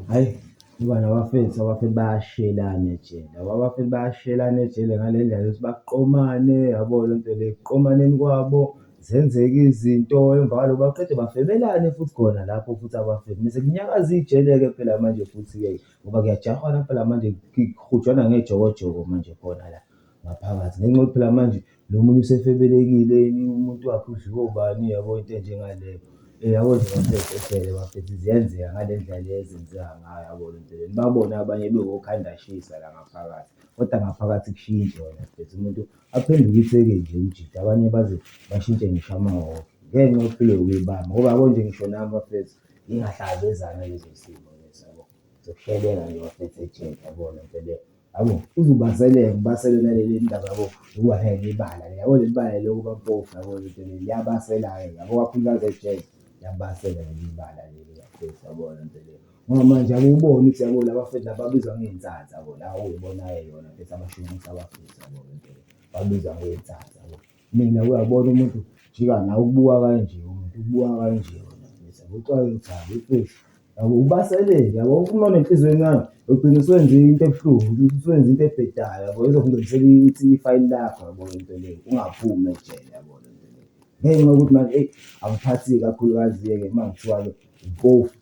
Hhayi, kuba nabafethu, abafethu bayashelana ejele yabo, abafethu bayashelana ejele ngale ndlela yokuthi baqomane yabo lento leyo. Ekuqomaneni kwabo zenzeke izinto emva kwaloko baqede bafebelane futhi khona lapho futhi abafethu mese kunyakaza ijele-ke phela manje futhi-ke ngoba kuyajahwana phela manje kuhujwana ngejokojoko manje khona la ngaphakathi. Ngenxa yokuthi phela manje lo munye usefebelekile, umuntu wakhe udliwe obani yabo, into enjengaleyo. Yabo nje bafethu ejele bafethu ziyenzeka ngale ndlela le ezenzeka ngayo yabo lento le. Nibabone abanye bewokhandashisa la ngaphakathi, kodwa ngaphakathi kushintshe wena mfethu umuntu aphenduke itheke nje umjita, abanye baze bashintshe ngisho amahhoko ngenxa yokuhluleka ukuyibamba. Ngoba yabo nje ngisho nami bafethu ngike ngahlangabezana nalezo zimo lezo yabo, zokusheleka nje bafethu ejele yabo lento leyo. Yabo uze ubaseleke, ubaselwe naleli ndaba yabo yokuba naleli bala le, yabo leli bala lokuba mpofu yabo lento le liyabasela-ke yabo, ikakhulukazi ejele liyabasela leli bala leli bafethu yabo lento leyo. Ngoba manje ake ubone ukuthi yabo la bafethu laba babizwa ngey'nsatha yabo, la okuyibona-ke yona mfethu abashunqisa abafethu yabo lento le, babizwa ngey'nsatha yabo. Mina uyabona umuntu ujika nawe ukubuka kanje umuntu ukubuka kanje wena mfethu yabo, ucabange ukuthi hhayi mfethu yabo ubaseleke yabo, uma unenhliziyo encane ugcina usuwenza into ebuhlungu, usuwenza into ebhedayo yabo, ezokungenisela ifayili lakho yabo lento leyo, ungaphumi ejele yabo lento leyo. Ngenxa yokuthi manje eyi angiphathi kakhulukazi-ke uma kuthiwa-ke umpofu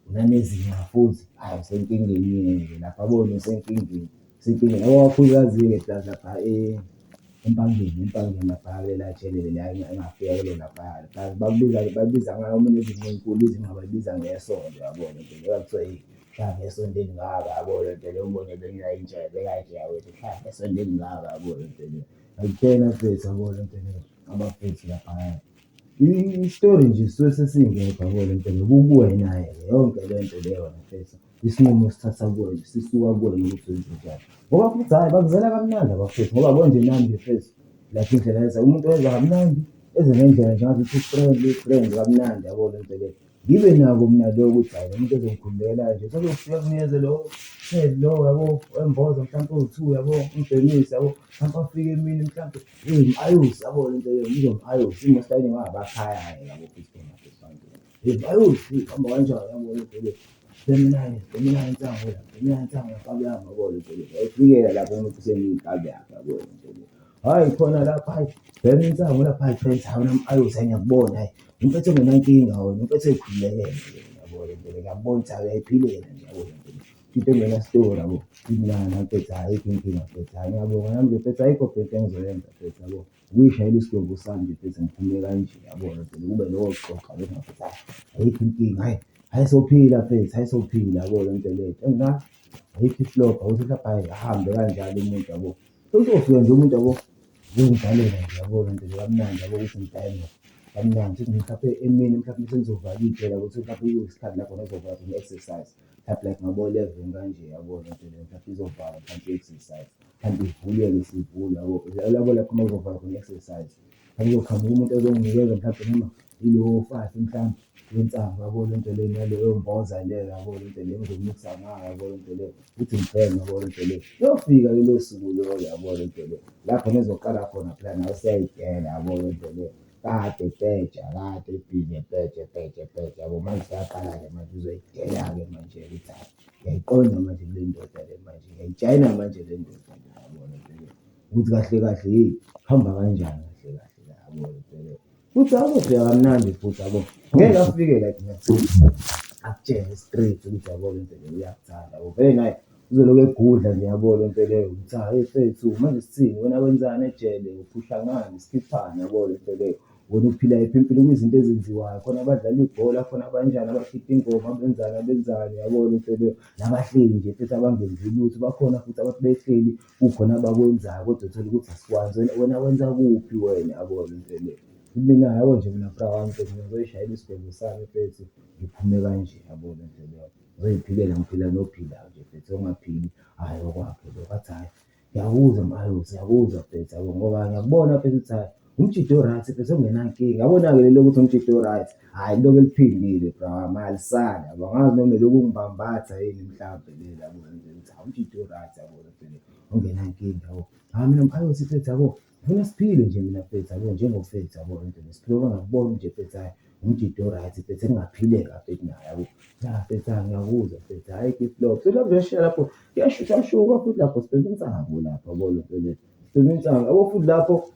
unanezinqa futhi, hhayi usenkingeni-ke lapho yabo usenkingeni, usenkingeni yabo kakhulukazi-ke plus lapha Empangeni, Empangeni laphaya kulela jele leliya engafika kulo laphaya, bakubiza bakubiza ngayo uma unezinqa ey'nkulu izinqa bayibiza ngesondo yabo lento leyo. Kuthiwa hheyi ushaya ngesondo elingaka yabo lento leyo, ubone bekayintshebe kanje yabo, ushaya ngesondo elingaka yabo lento leyo. Ngakutshela mfethu yabo lento leyo, abafethu laphaya. Isitori nje sisuke sesingekho yabo lento leyo, kukuwena-ke yonke lento leyo mfethu. Isinqumo sithatha kuwena, sisuka kuwena ukuthi wenzenjani. Ngoba futhi hhayi bakuzela kamnandi abafethu ngoba yabo nje nami nje mfethu like indlela yenza umuntu wenza kamnandi eze ngendlela nje ngazuthi u-friendly friend kamnandi yabo le nto leyo. Ngibe nako mina leyo ukuthi hhayi lo muntu ezongikhululekela nje sezofika kunikeze lo phezi lo yabo emboza mhlampe owu-two yabo ungibhemise yabo mhlampe afike emini mhlampe eyi ayusi yabo le nto leyo ngizwe ayusi imoto ngabakhaya-ke yabo futhi khona Ayusi hamba kanjani yabo le nto leyo. Bheminayo, bheminayo insangu la, bheminayo insangu la, nkabi yami yabo le nto le. Yayifikela lapho umuntu useyinkabi yakhe yabo le nto le. Hhayi khona lapha, hhayi bhema insangu lapha, hhayi friends, hawu nami ayusi hhayi ngiyakubona hhayi. Umphethe ongenankinga wena, umphethe oy'khululekele yabo le nto le. Ngiyakubona ukuthi hhayi uyayiphilela nje yabo le nto le. Into engenasitori yabo, imnandi mfethu, hhayi ayikho inkinga mfethu, hhayi ngiyabonga nami nje mfethu ayikho into engizoyenza mfethu yabo. Ukuyishayela isigwebo sami nje mfethu ngiphume kanje yabo lento le, kube lokho kuxoxa lokho mfethu hhayi ayikho inkinga, hhayi hhayi sophila mfethu, hhayi sophila yabo lento le. Ayikho iflobha ukuthi mhlawumbe hhayi ahambe kanjalo umuntu yabo. Sewuzofika nje umuntu yabo, uzongivalela nje yabo lento le kamnandi yabo ukuthi ngibheme kamnandi. Shuthi mhlampe emini mhlampe senizovala ijele yabo uthole mhlampe kuyisikhathi la khona kuzovalwa khona i-exercise. Mhlampe like ngabo-11 kanje yabo lento le, mhlampe izovalwa mhlampe i-exercise. Mhlampe ivulwe-ke isivulwa yabo, yabo lapho uma kuzovalwa khona i-exercise. Mhlampe kuzoqhamuka umuntu ozonginikeza mhlampe noma ilowo five mhlampe wensangu yabo lento le naleyo mboza leyo yabo lento le engizomikisa ngayo yabo lento le, ukuthi ngibheme yabo lento le. Liyofika lelo suku lolo yabo lento le, la khona ezoqala khona phela nawe useyayidela yabo lento le. Kade ebheja, kade ebhizi ebheja ebheja ebheja yabo, manje useyaqala-ke manje uzoyidela-ke manje-ke ukuthi hhayi ngiyayiqonda manje kule ndoda le manje, ngiyayijwayela manje le ndoda le yabo lento le. Ukuthi kahle kahle hheyi kuhamba kanjani kahle kahle la yabo lento le. Futhi azofika kamnandi futhi yabo, ngeke afike like akutshele straight ukuthi yabo lento le uyakuthanda yabo, vele naye uzolokhu egudla nje yabo lento leyo ukuthi hhayi mfethu manje sithini wena wenzani ejele, uphusha ngani, sikhiphani yabo lento leyo. Wena uphila yiphi impilo kuyizinto ezenziwayo khona abadlala ibhola, khona abanjani abakhipha ingoma, abenzani abenzani yabo lento leyo. Nabahleli nje futhi abangenzi lutho bakhona futhi abathi behleli kukhona abakwenzayo kodwa uthole ukuthi asikwazi. Wena wena wenza kuphi wena yabo lento leyo. Mina yabo nje mina bra wami mfethu ngizoyishayela isigwebo sami mfethu ngiphume kanje yabo lento leyo. Ngizoyiphilela ngiphila nophilayo nje mfethu ongaphili hhayi okwakhe lokho athi hhayi. Ngiyakuzwa Malusi, ngiyakuzwa mfethu yabo ngoba ngiyakubona mfethu ukuthi hhayi umjita o-right mfethu ongenankinga. Yabona-ke leli lokuthi umjita o-right, hhayi liloku eliphindile bra wami alisali yabo. Angazi noma elokhu ngibambatha yini mhlampe leli yabo nje ukuthi hhawu umjita o-right yabo ongenankinga yabo. Hhayi mina Malusi mfethu yabo, ngifuna siphile nje mina mfethu yabo njengomfethu yabo lento le. Siphile ngoba ngiyakubona nje mfethu hhayi. Umjita o-right mfethu ekungaphileka mfethu naye yabo. Ya mfethu hhayi ngiyakuzwa mfethu, hhayi i-flop. Selokhu ngishiya lapho kuyashuka futhi lapho sibhema insangu lapho yabo le nto le, sibhema insangu yabo futhi lapho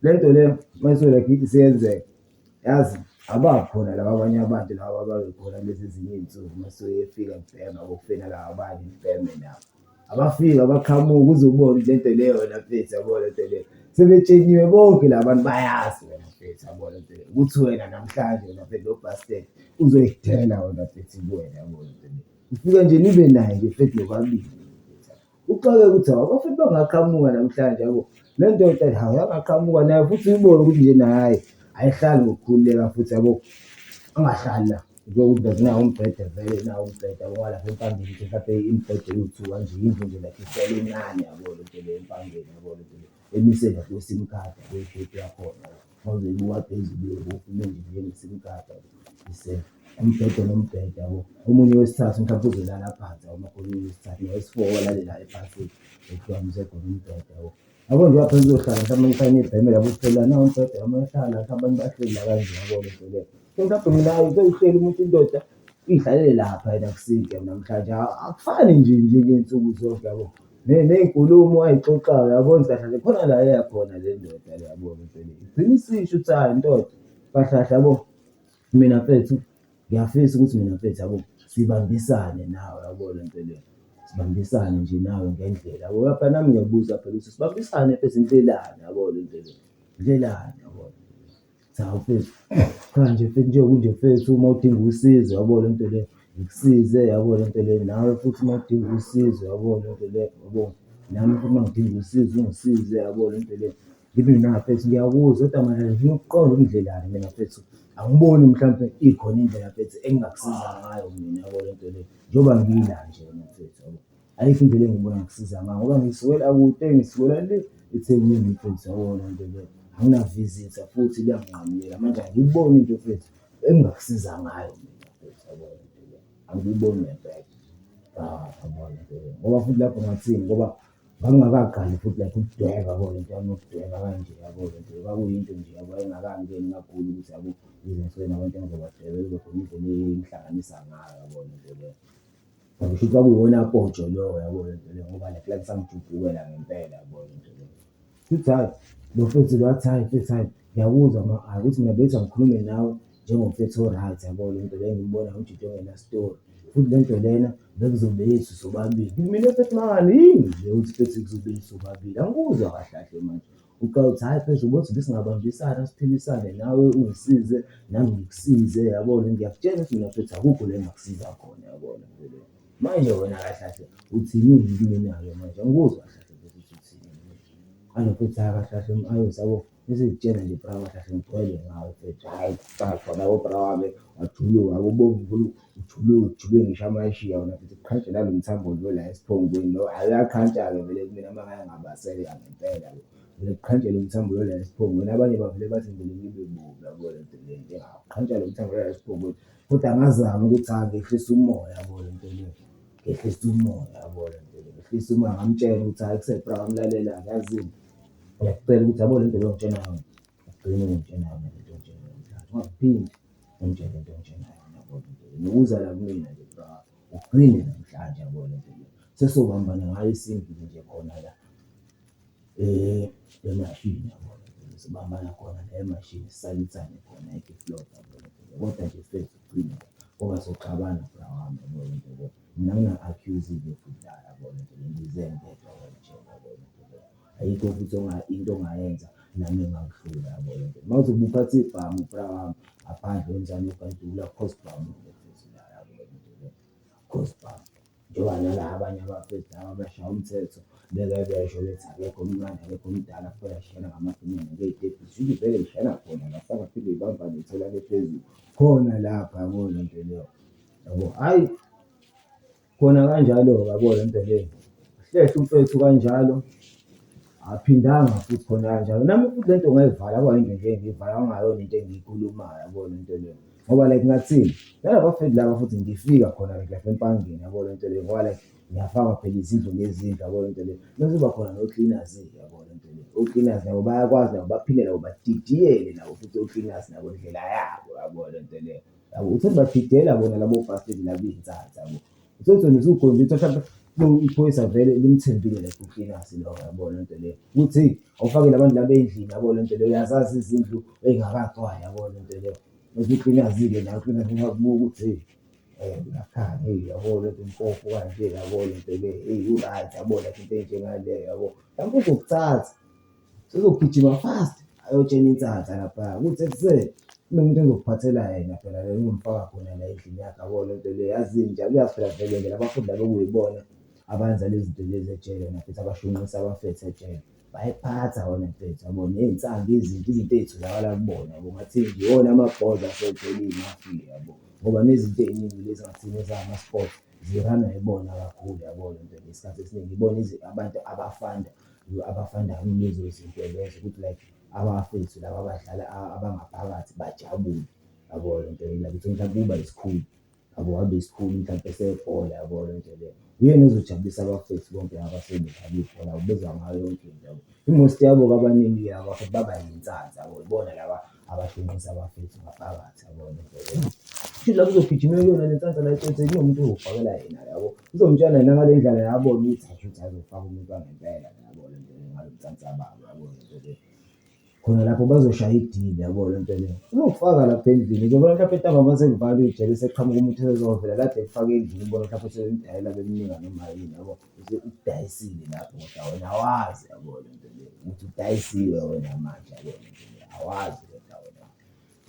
le nto le mase like isiyenzeka yazi abakhona laba abanye abantu laba ababekhona kulezi ezinye iy'nsuku mase efika ngibhema yabo kufike nalaba abanye ngibheme nabo. Abafiki abaqhamuki uze ubone ukuthi lento le wena mfethu yabo lento le. Sebetsheliwe bonke la bantu bayazi wena mfethu yabo lento le ukuthi wena namhlanje wena mfethu lo bastard uzoyidela wena mfethu kuwena yabo lento le. Ufike nje nibe naye nje mfethu nobabili. Uxake ukuthi hawu abafethu bangaqhamuka namhlanje yabo. Le ndoda hawu yangaqhamuka nayo futhi uyibone ukuthi nje naye hhayi ayihlali ngokukhululeka futhi yabo. Angahlali la. Njengokuthi nawu umbhede vele nawu umbhede yabo walapha empangeni nje mhlampe imibhede ewu-two kanje yindlu nje like isele encane yabo le nto le empangeni yabo le nto le. Emise nje kwi-sim card yabo i-shape yakhona yabo. Uma uzoyibuka phezulu i-roof ime nje njenge-sim card yabo. Umbhede nombhede yabo. Omunye wesithathu mhlawumpe uzolala phansi yabo uma kukhona omunye wesithathu nowesi-four olale la ebhasini ekuhlukaniswe khona umbhede yabo. Yabo nje phela uzohlala mhlawumbe nifake nibheme lapho phela nawu umbhede noma uyohlala lapha abantu bahleli la kanje yabo le nto le. So mhlawumbe mina sewuhleli umuntu indoda uyihlalele lapha yena kusinke namhlanje akufani nje njengey'nsuku zonke yabo. Ney'nkulumo ay'xoxayo uyabona ukuthi kahle kahle khona la eya khona le ndoda le yabo le nto le. Igcine isisho ukuthi hhayi ndoda kahle kahle yabo mina mfethu ngiyafisa ukuthi mina mfethu yabo sibambisane nawe yabo le nto le. Sibambisane nje nawe ngendlela yabo. Phela nami ngiyakubuza phela ukuthi sibambisane mfethu ndlelani yabo le nto le, ndlelani yabo. Cha mfethu, cha nje mfethu njengokunje mfethu uma udinga usizo yabo le nto le ngikusize yabo le nto le, nawe futhi uma udinga usizo yabo le nto le yabo, nami futhi uma ngidinga usizo ungisize yabo le nto le. Ngithi mina mfethu ngiyakuzwa kodwa manje ngifuna ukuqonda indlelani mina mfethu, angiboni mhlampe ikhona indlela mfethu engingakusiza ngayo mina yabo le nto le, njengoba ngila nje wena mfethu yabo. Ayikho indlela engibona ngikusiza ngayo ngoba ngisukela kude, ngisukela le eThekwini mfethu yabo le nto le. Angina-visitor futhi liyanginqamukela manje angiyiboni into mfethu engingakusiza ngayo mina mfethu yabo le nto le, angiyiboni ngempela. Yabo le nto le ngoba futhi lapho ngathini ngoba ngangingakaqali futhi like ukudweba yabo lento yami yokudweba kanje yabo lento kwakuyinto nje yabo engakangeni kakhulu ukuthi yabo ngize ngifike nabantu engizobadwebela kube khona indlela engihlanganisa ngayo yabo lento leyo. Kusho ukuthi kwakuyiwona potsho lowo yabo lento leyo ngoba like lalisangijubhukela ngempela yabo lento leyo. Futhi hhayi lo mfethu lo wathi hhayi mfethu hhayi ngiyakuzwa ma hhayi ukuthi mina bengithi angikhulume nawe njengomfethu o-right yabo le nto le engikubona umjita ongenasitori futhi le nto lena bekuzobe yethu sobabili. Mina mfethu mangani yini le uthi mfethu kuzobe yethu sobabili angikuzwa kahle kahle manje. Uqala uthi hhayi mfethu ubothi besingabambisana siphilisane nawe ungisize nami ngikusize yabo. Ngiyakutshela ukuthi mina mfethu akukho la engingakusiza khona yabo le nto le. Manje wena kahle kahle uthini-ke kumina-ke manje angikuzwa kahle kahle ukuthi uthini. Manje mfethu hhayi kahle kahle ayoze yabo bese ngikutshela nje bra kahle kahle ngigcwele ngawe mfethu, hhayi cha khona bra wami wajuluka ubomvu ujuluke ujuluke ngisho amashiya wena mfethu kuqhantshe nalo mthambo lo la esiphongweni lo, hhayi uyaqhantsha-ke vele kumina uma ngake ngabaseleka ngempela lo. Vele kuqhantshe lo mthambo lo la esiphongweni, abanye bavele bathi ngivele ngibe bovu yabo le nto le, kuqhantsha lo mthambo lo la esiphongweni. Kodwa ngazama ukuthi cha ngehlise umoya yabo le nto le, ngehlise umoya yabo le nto le, ngehlise umoya ngamtshela ukuthi hhayi kuse-bra ngamlalela-ke yazini. Ngiyakucela ukuthi yabo le nto le ongitshena yona, ugcine ungitshena yona le nto ongitshena yona namhlanje, ungaphindi ungitshele le nto ongitshena yona yabo le nto le. Nokuza la kumina nje bra, ugcine namhlanje yabo le nto le. Sesobambana ngayo isingili nje khona la emashini yabo le nto le, sibambana khona la emashini sisalithane khona e-Giftlock yabo le nto le. Kodwa nje mfethu ugcine ngoba soxabana bra wami yabo le nto le. Mina angina-accuse-ke futhi la yabo le nto le, ngize ngedwa kanje yabo le nto le. Ayikho futhi into ongayenza nami engangihlula yabo le nto. Uma kuthi ubuphatha ibhamu bra wami ngaphandle wenzani ugadula akukho sibhamu futhi la yabo le nto le, akukho sibhamu. Njengoba nala abanye abafethu laba abashaya umthetho beke besho bethi akekho omncane akekho omdala kuphela sishayana ngamabhungane ngey'tebhisi. Shuthi vele zishayana khona la sangaphinde y'bambane y'tholane phezulu khona lapha yabo le nto leyo yabo. Hhayi Khona kanjalo-ke yabo le nto le, hlehla umfethu kanjalo, aphindanga futhi khona kanjalo. Nami futhi le nto ngayivala kwayinto nje engiyivala kwangayona into engiyikhulumayo yabo le nto le. Ngoba like ngingathini, nalaba bafethu laba futhi ngifika khona like lapha Empangeni yabo le nto le ngoba like ngiyafaka phela izindlu ngezindlu yabo le nto le. Mase kuba khona no-cleaners-ke yabo le nto le. O-cleaners nabo bayakwazi nabo baphinde nabo badidiyele nabo futhi o-cleaners nabo ndlela yabo yabo le nto leyo. Yabo uthole badidiyela bona labo bastard laba iy'nsansi yabo. Uthole ukuthi wena usukhonjwa hlampe iphoyisa vele limthembile like u-cleaners lo yabo le nto leyo. Ukuthi hheyi awufake la bantu laba endlini yabo le nto leyo, uyazazi izindlu ey'ngakagcwali yabo le nto leyo. Mese u-cleaners-ke naye u-cleaners uyakubuka ukuthi hheyi uyakhanya hheyi yabo le nto umpofu kanje yabo le nto le, hheyi u-right yabo like into ey'njengaleyo yabo. Mhlawumpe uzokuthatha, usezogijima fast ayotshela insansa laphaya ukuthi ekuse kunomuntu engizokuphathela yena phela la engizomfaka khona la endlini yakhe yabo le nto le, yazini nje uyazi phela vele nje labafundi laba okuyibona abenza lezi zinto lezi ejele mfethu abashunqisa abafethu ejele. Bayayiphatha wena mfethu yabo ney'nsangu izinto, izinto ey'tholakala kubona yabo ngathi nje iwona amabhoza asejele iy'mafiya yabo. Ngoba nezinto ey'ningi lezi engathini ezama-sport ziranwa yibona kakhulu yabo le nto le. Isikhathi esiningi ibona abantu abafanda abafanda kulezo zinto lezo ukuthi like abafethu laba abadlala abangaphakathi bajabule yabo le nto le. Like uthole mhlampe uba isikhulu yabo, wabe isikhulu mhlampe sebhola yabo le nto leyo. Uyena ozojabulisa abafethu bonke laba abasuke bedlala ibhola ubizwa ngayo yonke into yabo. I-most yabo-ke abaningi-ke abafethu baba yinsansa yabo, ibona laba abashunqisa abafethu ngaphakathi yabo le nto leyo. Kushuthi lapho uzogijima kuyona le nsansa la etsheni kunomuntu ozokufakela yena yabo, uzomtshela nangale ndlela yabona ukuthi hhayi shuthi azofaka umuntu wangempela la yabo le nto le ngalo mnsansa babo yabo le nto le. Khona lapho bazoshaya idili yabo le nto le. Uzokufaka lapha endlini uzobona mhlampe ntambama sekuvalwa ijele sekuqhamuka umuntu esezovela kade ekufake endlini ubone mhlampe sebemdayela bemnika noma yini yabo. Ukudayisile lapho kodwa wena awazi yabo le nto le ukuthi udayisiwe wena manje yabo le nto le awazi kodwa wena.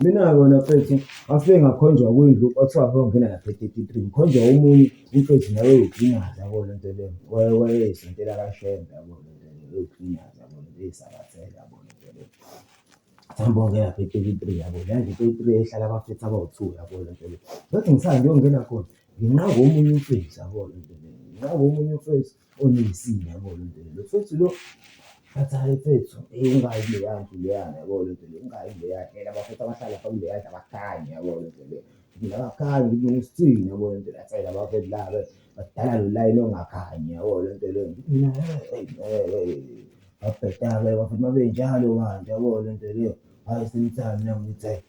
Mina-ke wena mfethu ngafike ngakhonjwa kwindlu kwathiwa ngiyongena lapha e-33 ngikhonjwa omunye umfethu naye ewuklinaz yabo le nto le wayeyisontela kaShembe yabo le nto le ewuklinaz yabo le nto eyisabathela yabo le nto le. Sihamba ngena lapha e-33 yabo la nje e-33 ehlala abafethu abawu-two yabo le nto le. Ngathi ngisaya ngiyongena khona nginqakwe omunye umfethu yabo le nto le, nginqakwe omunye umfethu onesini yabo le nto le. Lo mfethu lo athi hhayi mfethu ungayi kuleya ndlu leyana yabo le nto le, ungayi kuleya ndlu lena abafethu abahlala lapha kuleya ndlu abakhanyi yabo le nto le. Mina abakhanyi ngithi mina usithini yabo le nto le, athi hhayi laba bafethu laba badala lo layini ongakhanyi yabo le nto le. Ngithi mina hheyi hheyi babheda-ke bafethu uma benjalo kanti yabo le nto le, hhayi sengithanda mina ngithi hhayi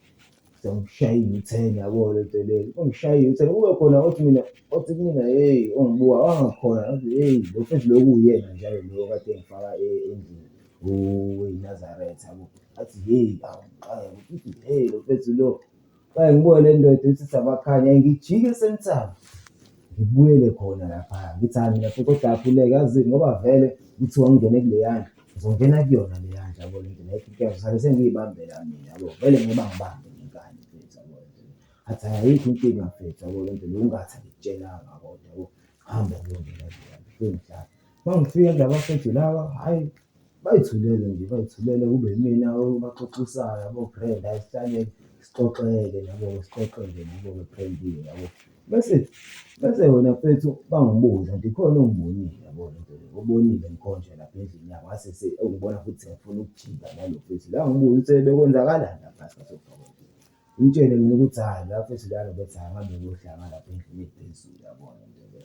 sengishaya i-U-turn yabo le nto le. Ungishaya i-U-turn kube khona othi mina, othi kumina hheyi ongibuka wangakhona athi hheyi lo mfethu lo kuwuyena njalo lo okade engifaka endlini weNazaretha yabo. Athi hheyi angixakeke uthi hheyi lo mfethu lo. Maye ngibuke le ndoda ithi abakhanya ngijike same time ngibuyele khona laphaya ngithi hhayi mina futhi kodwa akhuleke yazini ngoba vele kuthiwa ngingene kuleya ndlu ngizongena kuyona leya ndlu yabo le nto leyo ngizosale sengiyibambela mina yabo vele ngeke bangibambe ngenkani mfethu yabo le nto le. Athi hhayi ayikho inkinga mfethu yabo le nto le ungathi angikutshelanga kodwa yabo hamba uyongena kuleya ndlu ufike ngihlale. Uma ngifika kulaba bafethu laba hhayi bayithulele nje bayithulele kube yimina obaxoxisayo yabo grand hhayi sihlaleni sixoxele nabo sixoxele nabo bephrenkile yabo. Bese bese wena mfethu bangibuza nje khona ongibonile yabo le nto le obonile ngikhonjwa lapha endlini yabo ngase ungibona futhi sengifuna ukujika nalo mfethu la ngibuza ukuthi bekwenzakalani lapha ngesikhathi sokufakwa endlini. Ngimtshele mina ukuthi hhayi la mfethu lana bethi hhayi ngabe kuyohlala ngalapha endlini ephezulu yabo le nto le.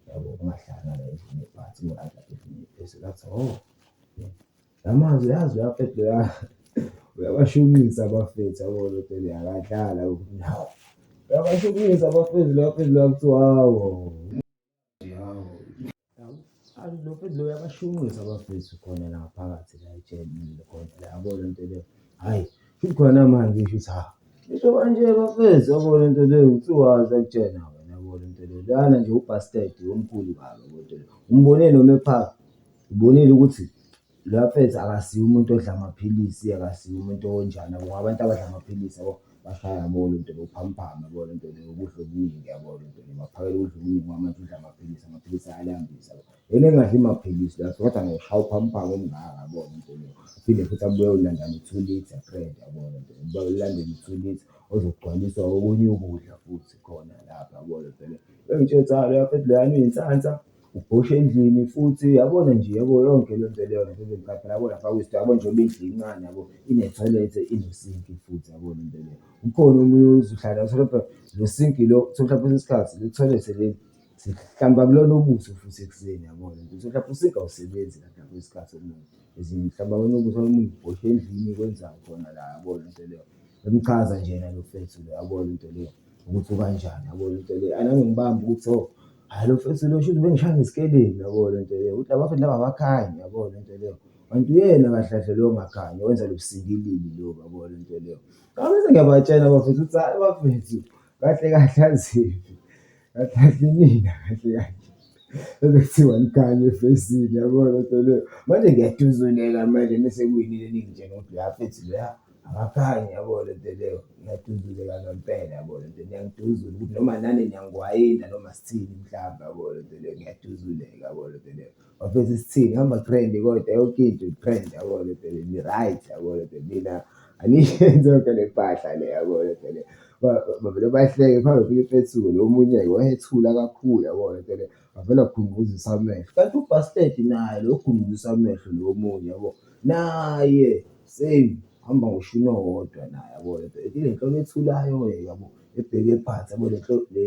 Yabo ungahlali ngala endlini ephansi ku-right lapha endlini ephezulu. Athi oh, la mazwi yazi uyafethu loya uyabashunqisa abafethu yabo le nto le akadlali hawu uyabashunqisa abafethu lo mfethu loya kuthiwa hawu hawu lo mfethu lo uyabashunqisa abafethu khona la ngaphakathi la ejele khona la yabo le nto leyo hhayi futhi khona manje ngisho ukuthi ha ngisho kanje bafethu yabo le nto leyo kuthiwa sakutshena wena yabo le nto leyo lana nje ubastard omkhulu kabi yabo le nto leyo umbonile noma ephaka ubonile ukuthi Loya mfethu akasiye umuntu odla amaphilisi, akasiye umuntu onjani yabo. Abantu abadla amaphilisi yabo bashaya yabo le nto le uphamuphame yabo le nto le ukudla okuningi yabo le nto le, baphakela ukudla okuningi ngoba manje udla amaphilisi, amaphilisi ayalambisa yabo. Yena engadli maphilisi la kodwa angayishaya uphamuphame omngaka yabo le nto le. Aphinde futhi abuye ayolanda no-two litre grand yabo le nto le, abuye alande no-two litre ozogcwaliswa okunye ukudla futhi khona lapha yabo le nto le. Engitshela ukuthi hhayi loya mfethu loyana uyinhlanhla. Ubhosha endlini futhi yabona nje yabo yonke leyo nto leyo ngikhathele yabo lapha kwisto yabo njengoba indlu incane yabo inethoyilethe inosinki futhi yabo le nto leyo. Ukhona omunye uzohlala uthole phela lo sinki lo uthole mhlampe kwesinye isikhathi le thoyilethe leli Sihlamba kulona ubuso futhi ekuseni yabo lento, mhlampe usinki awusebenzi kahle kwesikhathi esiningi. Sihlamba ngolona ubuso omunye ubhosha endlini kwenzani khona la yabo lento leyo. Bemchaza nje yena lo mfethu lo yabo lento leyo ukuthi ukanjani yabo lento leyo. Hhayi nami ngibambe ukuthi oh, hhayi lo mfethu lo shuthi ubengishaya ngeskelemu yabo lento leyo, ukuthi la bafethu laba abakhanyi yabo lento leyo. Kanti uyena kahle kahle lo ongakhanyi owenza lo busikilidi lobu yabo lento leyo. Ngabe sengiyabatshela abafethu ukuthi hhayi bafethu kahle kahle aziphi, kahle kahle inina kahle kahle ebekuthiwa anikhanye efesini yabo lento leyo. Manje ngiyaduzuleka manje mese kuyinina eningitshela ukuthi loya mfethu loya akakhanyi yabo lento leyo. Ngiyaduzuleka ngempela yabo lento niyangiduzula ukuthi noma nani niyangiwayinda noma sithini mhlawumbe yabo lento leyo, ngiyaduzuleka yabo lento leyo. Bafethu sithini hamba grand kodwa yonke into i-grand yabo lento le ni-right yabo lento mina aniyenzi yonke le mpahla le yabo lento le. Bavele bahleke khona nofika mfethu lo omunye-ke wayethula kakhulu yabo lento le, wavele wagunguzisa amehlo. Kanti u-bastard naye lo ogunguzisa amehlo lo omunye yabo, naye same uhamba ngoshuni owodwa naye yabo lento le. Ile nhlobo ethulayo-ke yabo, ebheke phansi yabo le le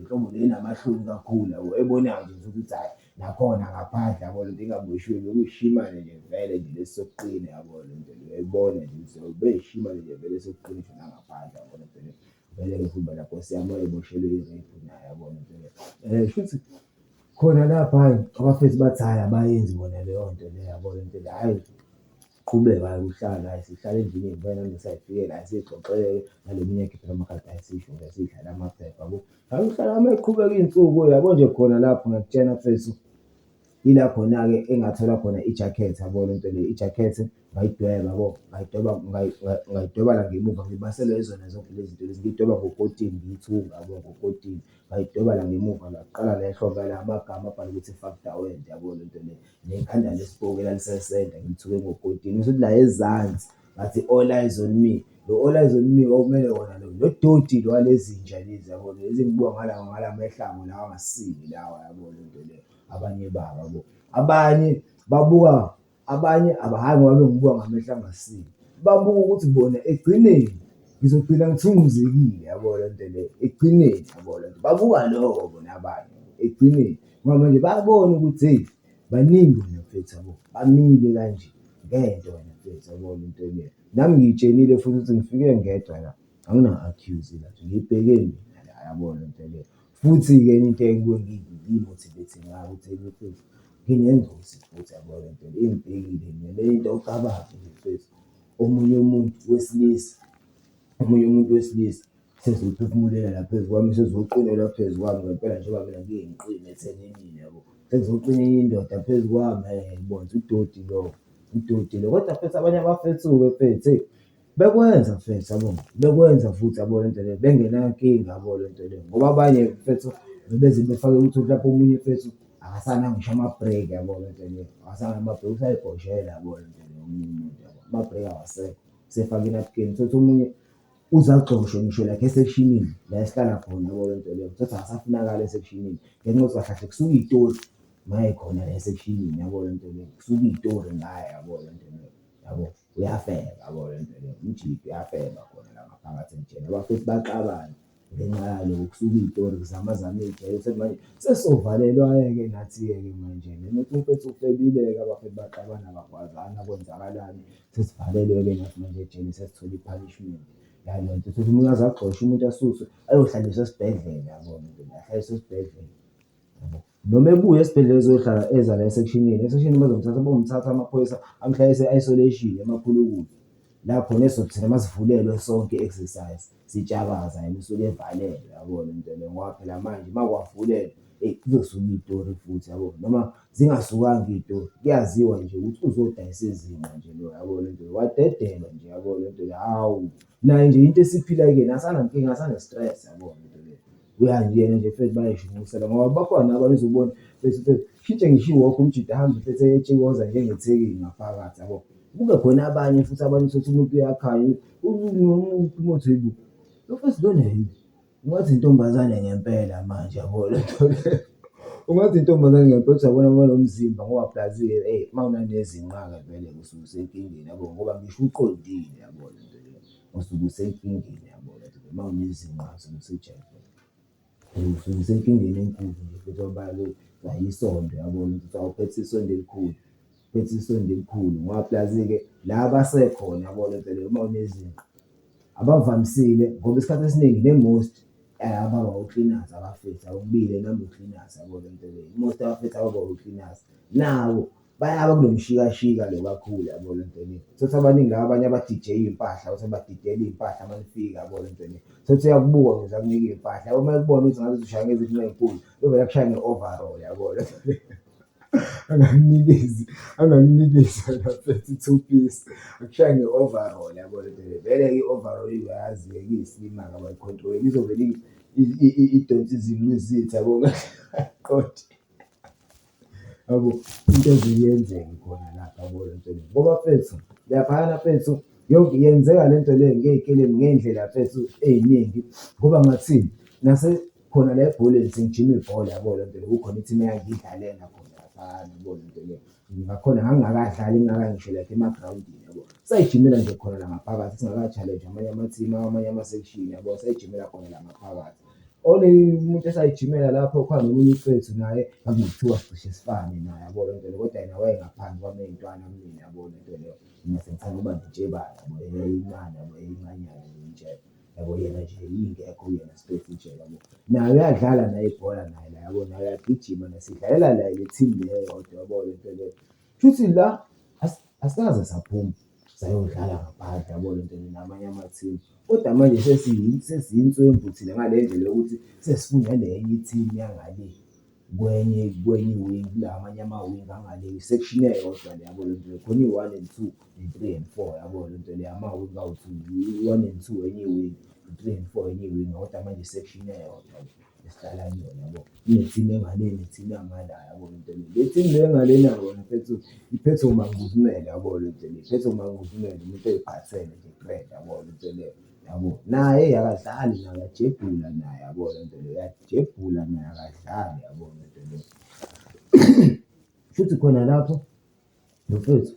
nhlobo le enamahloni kakhulu yabo, ebonayo nje ukuthi hhayi nakhona ngaphandle yabo lento ingaboshiwe bekuyishimane nje vele nje lesi sokuqina yabo lento le uyayibona nje ukuthi beyishimane nje vele sokuqina ngisho nangaphandle yabo lento le. Vele-ke futhi bona nkosi yami wayeboshelwe i-rape naye yabo lento le. Shuthi khona lapha hhayi abafethu bathi hhayi abayenzi bona leyo nto leyo yabo lento le, hhayi Qhubeka-ke uhlale, hhayi sihlale endlini ngeke nami siyay'fikela, hhayi siy'xoxele nale minye ekhiphela amakhadi, hhayi sisho nje siy'dlalela amaphepha yabo. Hhayi uhlala uma y'qhubeka iy'nsuku yabo nje khona lapho ngiyakutshena mfethu, ila khona-ke engathola khona ijakhethi yabo lento le, ijakhethi ngayidweba yabo, ngayidweba ngayidweba la ngemuva ngibaselwe yizona zonke lezi zinto lezi, ngiyidweba ngokotini ngiyithunga yabo ngokotini. Ngayidweba la ngemuva la, kuqala la ehlombe la amagama abhalwe ukuthi fuck the world yabo lento le. Nekhanda lesipoki elalisesenta ngilithuke ngokotini. Ngisho ukuthi la ezansi ngathi all eyes on me. Lo all eyes on me kwakumele wona lo lo doti lo walezinja lezi yabo lezi engibuka ngala ngala mehlo abo lawa angasile lawa yabo lento leyo. Abanye babo yabo. Abanye babuka abanye abahayi ngoba bengibuka ngamehlo angasile. Babuka ukuthi bona ekugcineni ngizogcina ngithunguzekile yabo lento leyo ekugcineni yabo lento. Babuka lokho bona abanye ekugcineni ngoba manje bayabona ukuthi hheyi baningi wena mfethu yabo, bamile kanje ngento wena mfethu yabo lento le. Nami ngiy'tshenile futhi ukuthi ngifike ngedwa la, angina-accuse la, ngiyibheke mina la yabo lento le. Futhi-ke enye into engibuye ngiy'motivate ngayo ukuthi mfethu nginengozi futhi yabo lento le, ingibhekile mina le into awucabangi nje mfethu, omunye umuntu wesilisa, omunye umuntu wesilisa sezophefumulela la phezu kwami, sezoqinela phezu kwami ngempela njengoba mina ngike ngiqine ekuthenini yabo. Sekuzoqina enye indoda phezu kwami, hhayi ngibona ukuthi udoti lo, udoti lo. Kodwa mfethu abanye abafethu-ke mfethu eyi bekwenza mfethu yabo, bekwenza futhi yabo lento leyo, bengenankinga yabo lento leyo. Ngoba abanye mfethu bebeze befake ukuthi mhlampe omunye mfethu akasana ngisho ama-break yabo lento leyo, akasana ama-break usayibhoshela yabo lento leyo omunye umuntu yabo, ama-break awasekho, usefaka inapukeni. Uthole ukuthi omunye uze agxoshwe ngisho like esekshinini la esihlala khona yabo lento leyo, uthole ukuthi akasafunakali esekshinini ngenxa yokuthi kahle kahle kusuke iy'tori mayekhona la esekshinini yabo lento leyo, kusuke iy'tori ngaye yabo lento leyo, yabo. Uyafeba yabo lento leyo, umjita uyafeba khona la ngaphakathi ejele, abafethu baxabane ngenxa yalokho kusuke iy'tori kuzamazama ijele manje sesizovalelwa-ke nathi-ke ke manje noma uthi umfethu ufebile-ke abafethu baxabana bagwazana kwenzakalani, sesivalelwe-ke nathi manje ejele sesithola i-punishment yaleyo nto. Uthole umuntu aze agxoshwe umuntu asuswe ayohlaliswa esibhedlela yabo lento le, ahlaliswe esibhedlela yabo. Noma ebuya esibhedlela ezohlala eza la esekshinini, esekshinini bazomthatha bomthatha amaphoyisa amhlalise e-isolation emakhulukuthu. La khona esizothi thina masivulelwe sonke i-exercise sitshakaza yena usuke evalelwe yabo le nto leyo ngoba phela manje uma kwavulelwa eyi kuzosuka iy'tori futhi yabo noma zingasukanga iy'tori kuyaziwa nje ukuthi uzodayisa izinqa nje lo yabo le nto le, wadedelwa nje yabo le nto le, hawu naye nje into esiphila kuyena asanankinga asane-stress yabo le nto le. Uya nje yena nje mfethu bayayishunqisela ngoba bakhona abanye uzobona mfethu mfethu shintshe ngisho iwokho umjita ahambe mfethu eyetshikoza njengethekeni ngaphakathi yabo. Kube khona abanye futhi abanye uthole ukuthi umuntu uyakhanya uphuma uthi hayibo lo mfethu lona yini ungathi intombazane ngempela manje yabo le nto le. Ungathi intombazane ngempela uthi uyabona banomzimba ngoba plus-ke eyi uma unanezinqa-ke vele usuke usenkingeni yabo ngoba ngisho uqondile yabo le nto le. Usuke usenkingeni yabo le nto le, uma unezinqa usuke usejele. Usuke usenkingeni enkulu nje futhi ngoba isondo uyabo ukuthi awuphethe isondo elikhulu, uphethe isondo elikhulu ngoba plus-ke la basekhona yabo lento leyo uma unezinqa abavamisile ngoba isikhathi esiningi ne-most ababa oklinasi abafethu awukubile nami uklinasi yabo lento leyo. I-most yabafethu ababa oklinasi nabo bayaba kulo mshikashika lo kakhulu yabo lento le. Uthole ukuthi abaningi laba abanye abadijeya iy'mpahla uthole badidiyela iy'mpahla uma nifika yabo lento le. Uthole ukuthi uyakubuka nje akunika iy'mpahla yabo uma ekubona ukuthi ngazuthi ushaya ngezinqa ey'nkulu uvele akushaye nge-overall yabo lento le. Angakunikezi, angakunikezi wena mfethu i-two piece, akushaye nge-overall yabo lento le. Vele-ke i-overall uyayazi-ke iyisilima-ke abayi-control-eli izovele idonse izinqa izitha yabo qonde yabo, into evele yenzeke khona lapha yabo lento le. Ngoba mfethu laphayana mfethu yonke yenzeka lento le ngey'kelemu ngey'ndlela mfethu ey'ningi ngoba ngathini khona la ebholeni sengijima ibhola yabo lento le, kukhona i-team eyayingidlalela khona laphayana yabo lento le. Ngakhona ngangingakadlali ngingakayi ngisho like emagrawundini yabo. Sayijimela nje khona la ngaphakathi singaka-challenge-wa amanye ama-team akwamanye ama-section yabo, sayijimela khona la ngaphakathi. Umuntu esayijimela lapho khona nomunye umfethu naye kwakunokuthiwa sicishe sifane naye yabo lento le, kodwa yena wayengaphansi kwami eyintwana kumina yabo lento leyo. Mina sengithanda ukuba nentshebana yabo, eyayincane yabo, eyayincanyana nje intshebe yabo, yena nje ingekho kuyena straight intshebe yabo. Naye uyadlala naye ibhola naye la yabo, naye uyagijima naye sidlalela la le team le eyodwa yabo lento le. Kushuthi la asikaze saphuma sayodlala ngaphandle yabo lento le namanye ama-team, kodwa manje sesiyinswempu thina ngale ndlela yokuthi sesifuna le enye i-team yangale kwenye kwenye i-wing kula amanye amawingi angale i-section eyodwa le yabo lento le, khona i-one and two ne-three and four yabo lento le, amawingi awu-two, i-one and two enye i-wing, i-three and four enye i-wing, kodwa manje i-section eyodwa le esihlala kuyona yabo. Kune-team engale ne-team yangala yabo lento le. Le team le engalena yona mfethu iphethwe uManguzimele yabo lento le, iphethwe uManguzimele umuntu oy'phathele nje kuphela yabo lento le yabo. Naye akadlali naye uyajebhula naye yabo lento le, uyajebhula naye akadlali yabo lento le. Shuthi khona lapho mfethu,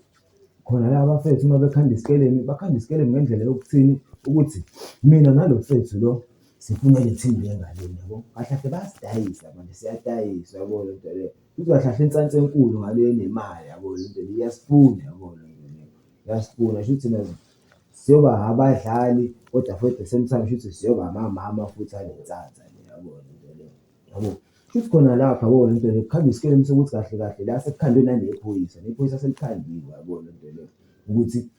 khona la abafethu uma bekhanda isikelemu, bakhanda isikelemu ngendlela yokuthini, ukuthi mina nalo mfethu lo sifuna le team le ngalena yabo. Kahle kahle bayasidayisa manje, siyadayiswa yabo le nto le. Futhi kahle kahle insansi enkulu ngale enemali yabo le nto le iyasifuna yabo le nto le, iyasifuna. Shuthi thina siyoba abadlali kodwa futhi at the same time shuthi siyoba amamama futhi ale nsansa le yabo le nto le. Yabo, shuthi khona lapha yabo le nto le kukhanda isikelemu sokuthi kahle kahle la sekukhandwe nanephoyisa, nephoyisa selikhandiwe yabo le nto le ukuthi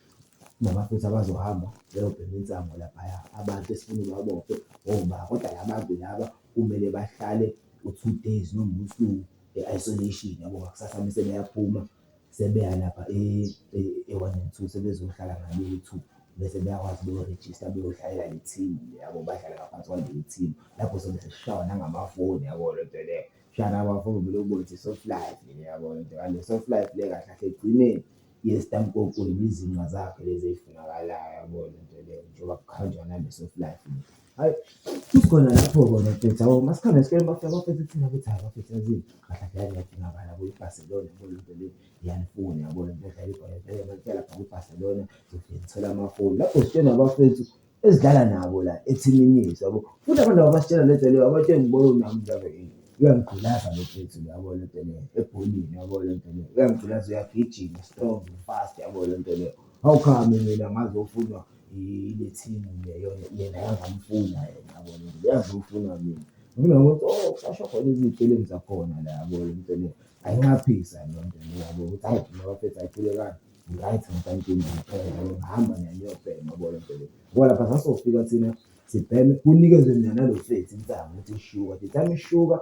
nabafethu abazohamba beyobhema insangu laphaya, abantu esifuna ubabophe oba kodwa la bantu laba kumele bahlale u-two days noma usuku e-isolation yabo, ngakusasa mese beyaphuma sebeya lapha e-one and two sebezohlala ngale two bese beyakwazi beyorejista beyodlalela le team le yabo, badlale ngaphansi kwaleyo team. Lapho sobe sesishawa nangamafoni yabo le nto leyo, shaya namafoni uvele ubone ukuthi i-soft life le yabo le nto le soft life le kahle kahle ekugcineni yesitamkokweni izinqa zakhe lezi ey'funakalayo yabo le nto leyo njengoba kuhanjwa nale soft life le. Hhayi, futhi khona lapho kona mfethu yabo masikhanda esikoleni bafika abafethu kuthina bethi hhayi bafethu yazini kahle kahle niyadingakala kuyi-Barcelona yabo le nto le iyanifuna yabo le nto edlala ibhola vele manje lapha kwi-Barcelona nizofike nithole amafoni. Lapho sitshena abafethu esidlala nabo la ethimini yethu yabo. Futhi abantu laba basitshela le nto leyo abatsheli ngibona nami mhlawumbe uyangigqilaza lo mfethu lo yabo le nto leyo ebholeni yabo le nto leyo. Uyangigqilaza uyagijima strong fast yabo le nto leyo. How come mina ngazofunwa ile team leyo yena yangamfuna yena yabo le nto leyo yazofuna mina. Ngifuna ukuthi oh kusasho khona izitelemu zakhona la yabo le nto leyo. Ayingaphikisa leyo nto leyo yabo ukuthi hhayi nina bafethu hhayi qhubekani ngi-right ngempela ngempela yabo ngihamba naye ngiyobhema yabo le nto le. Ngoba lapha sasofika thina sibheme kunikezwe mina nalo mfethu insangu ukuthi ishuka, the time ishuka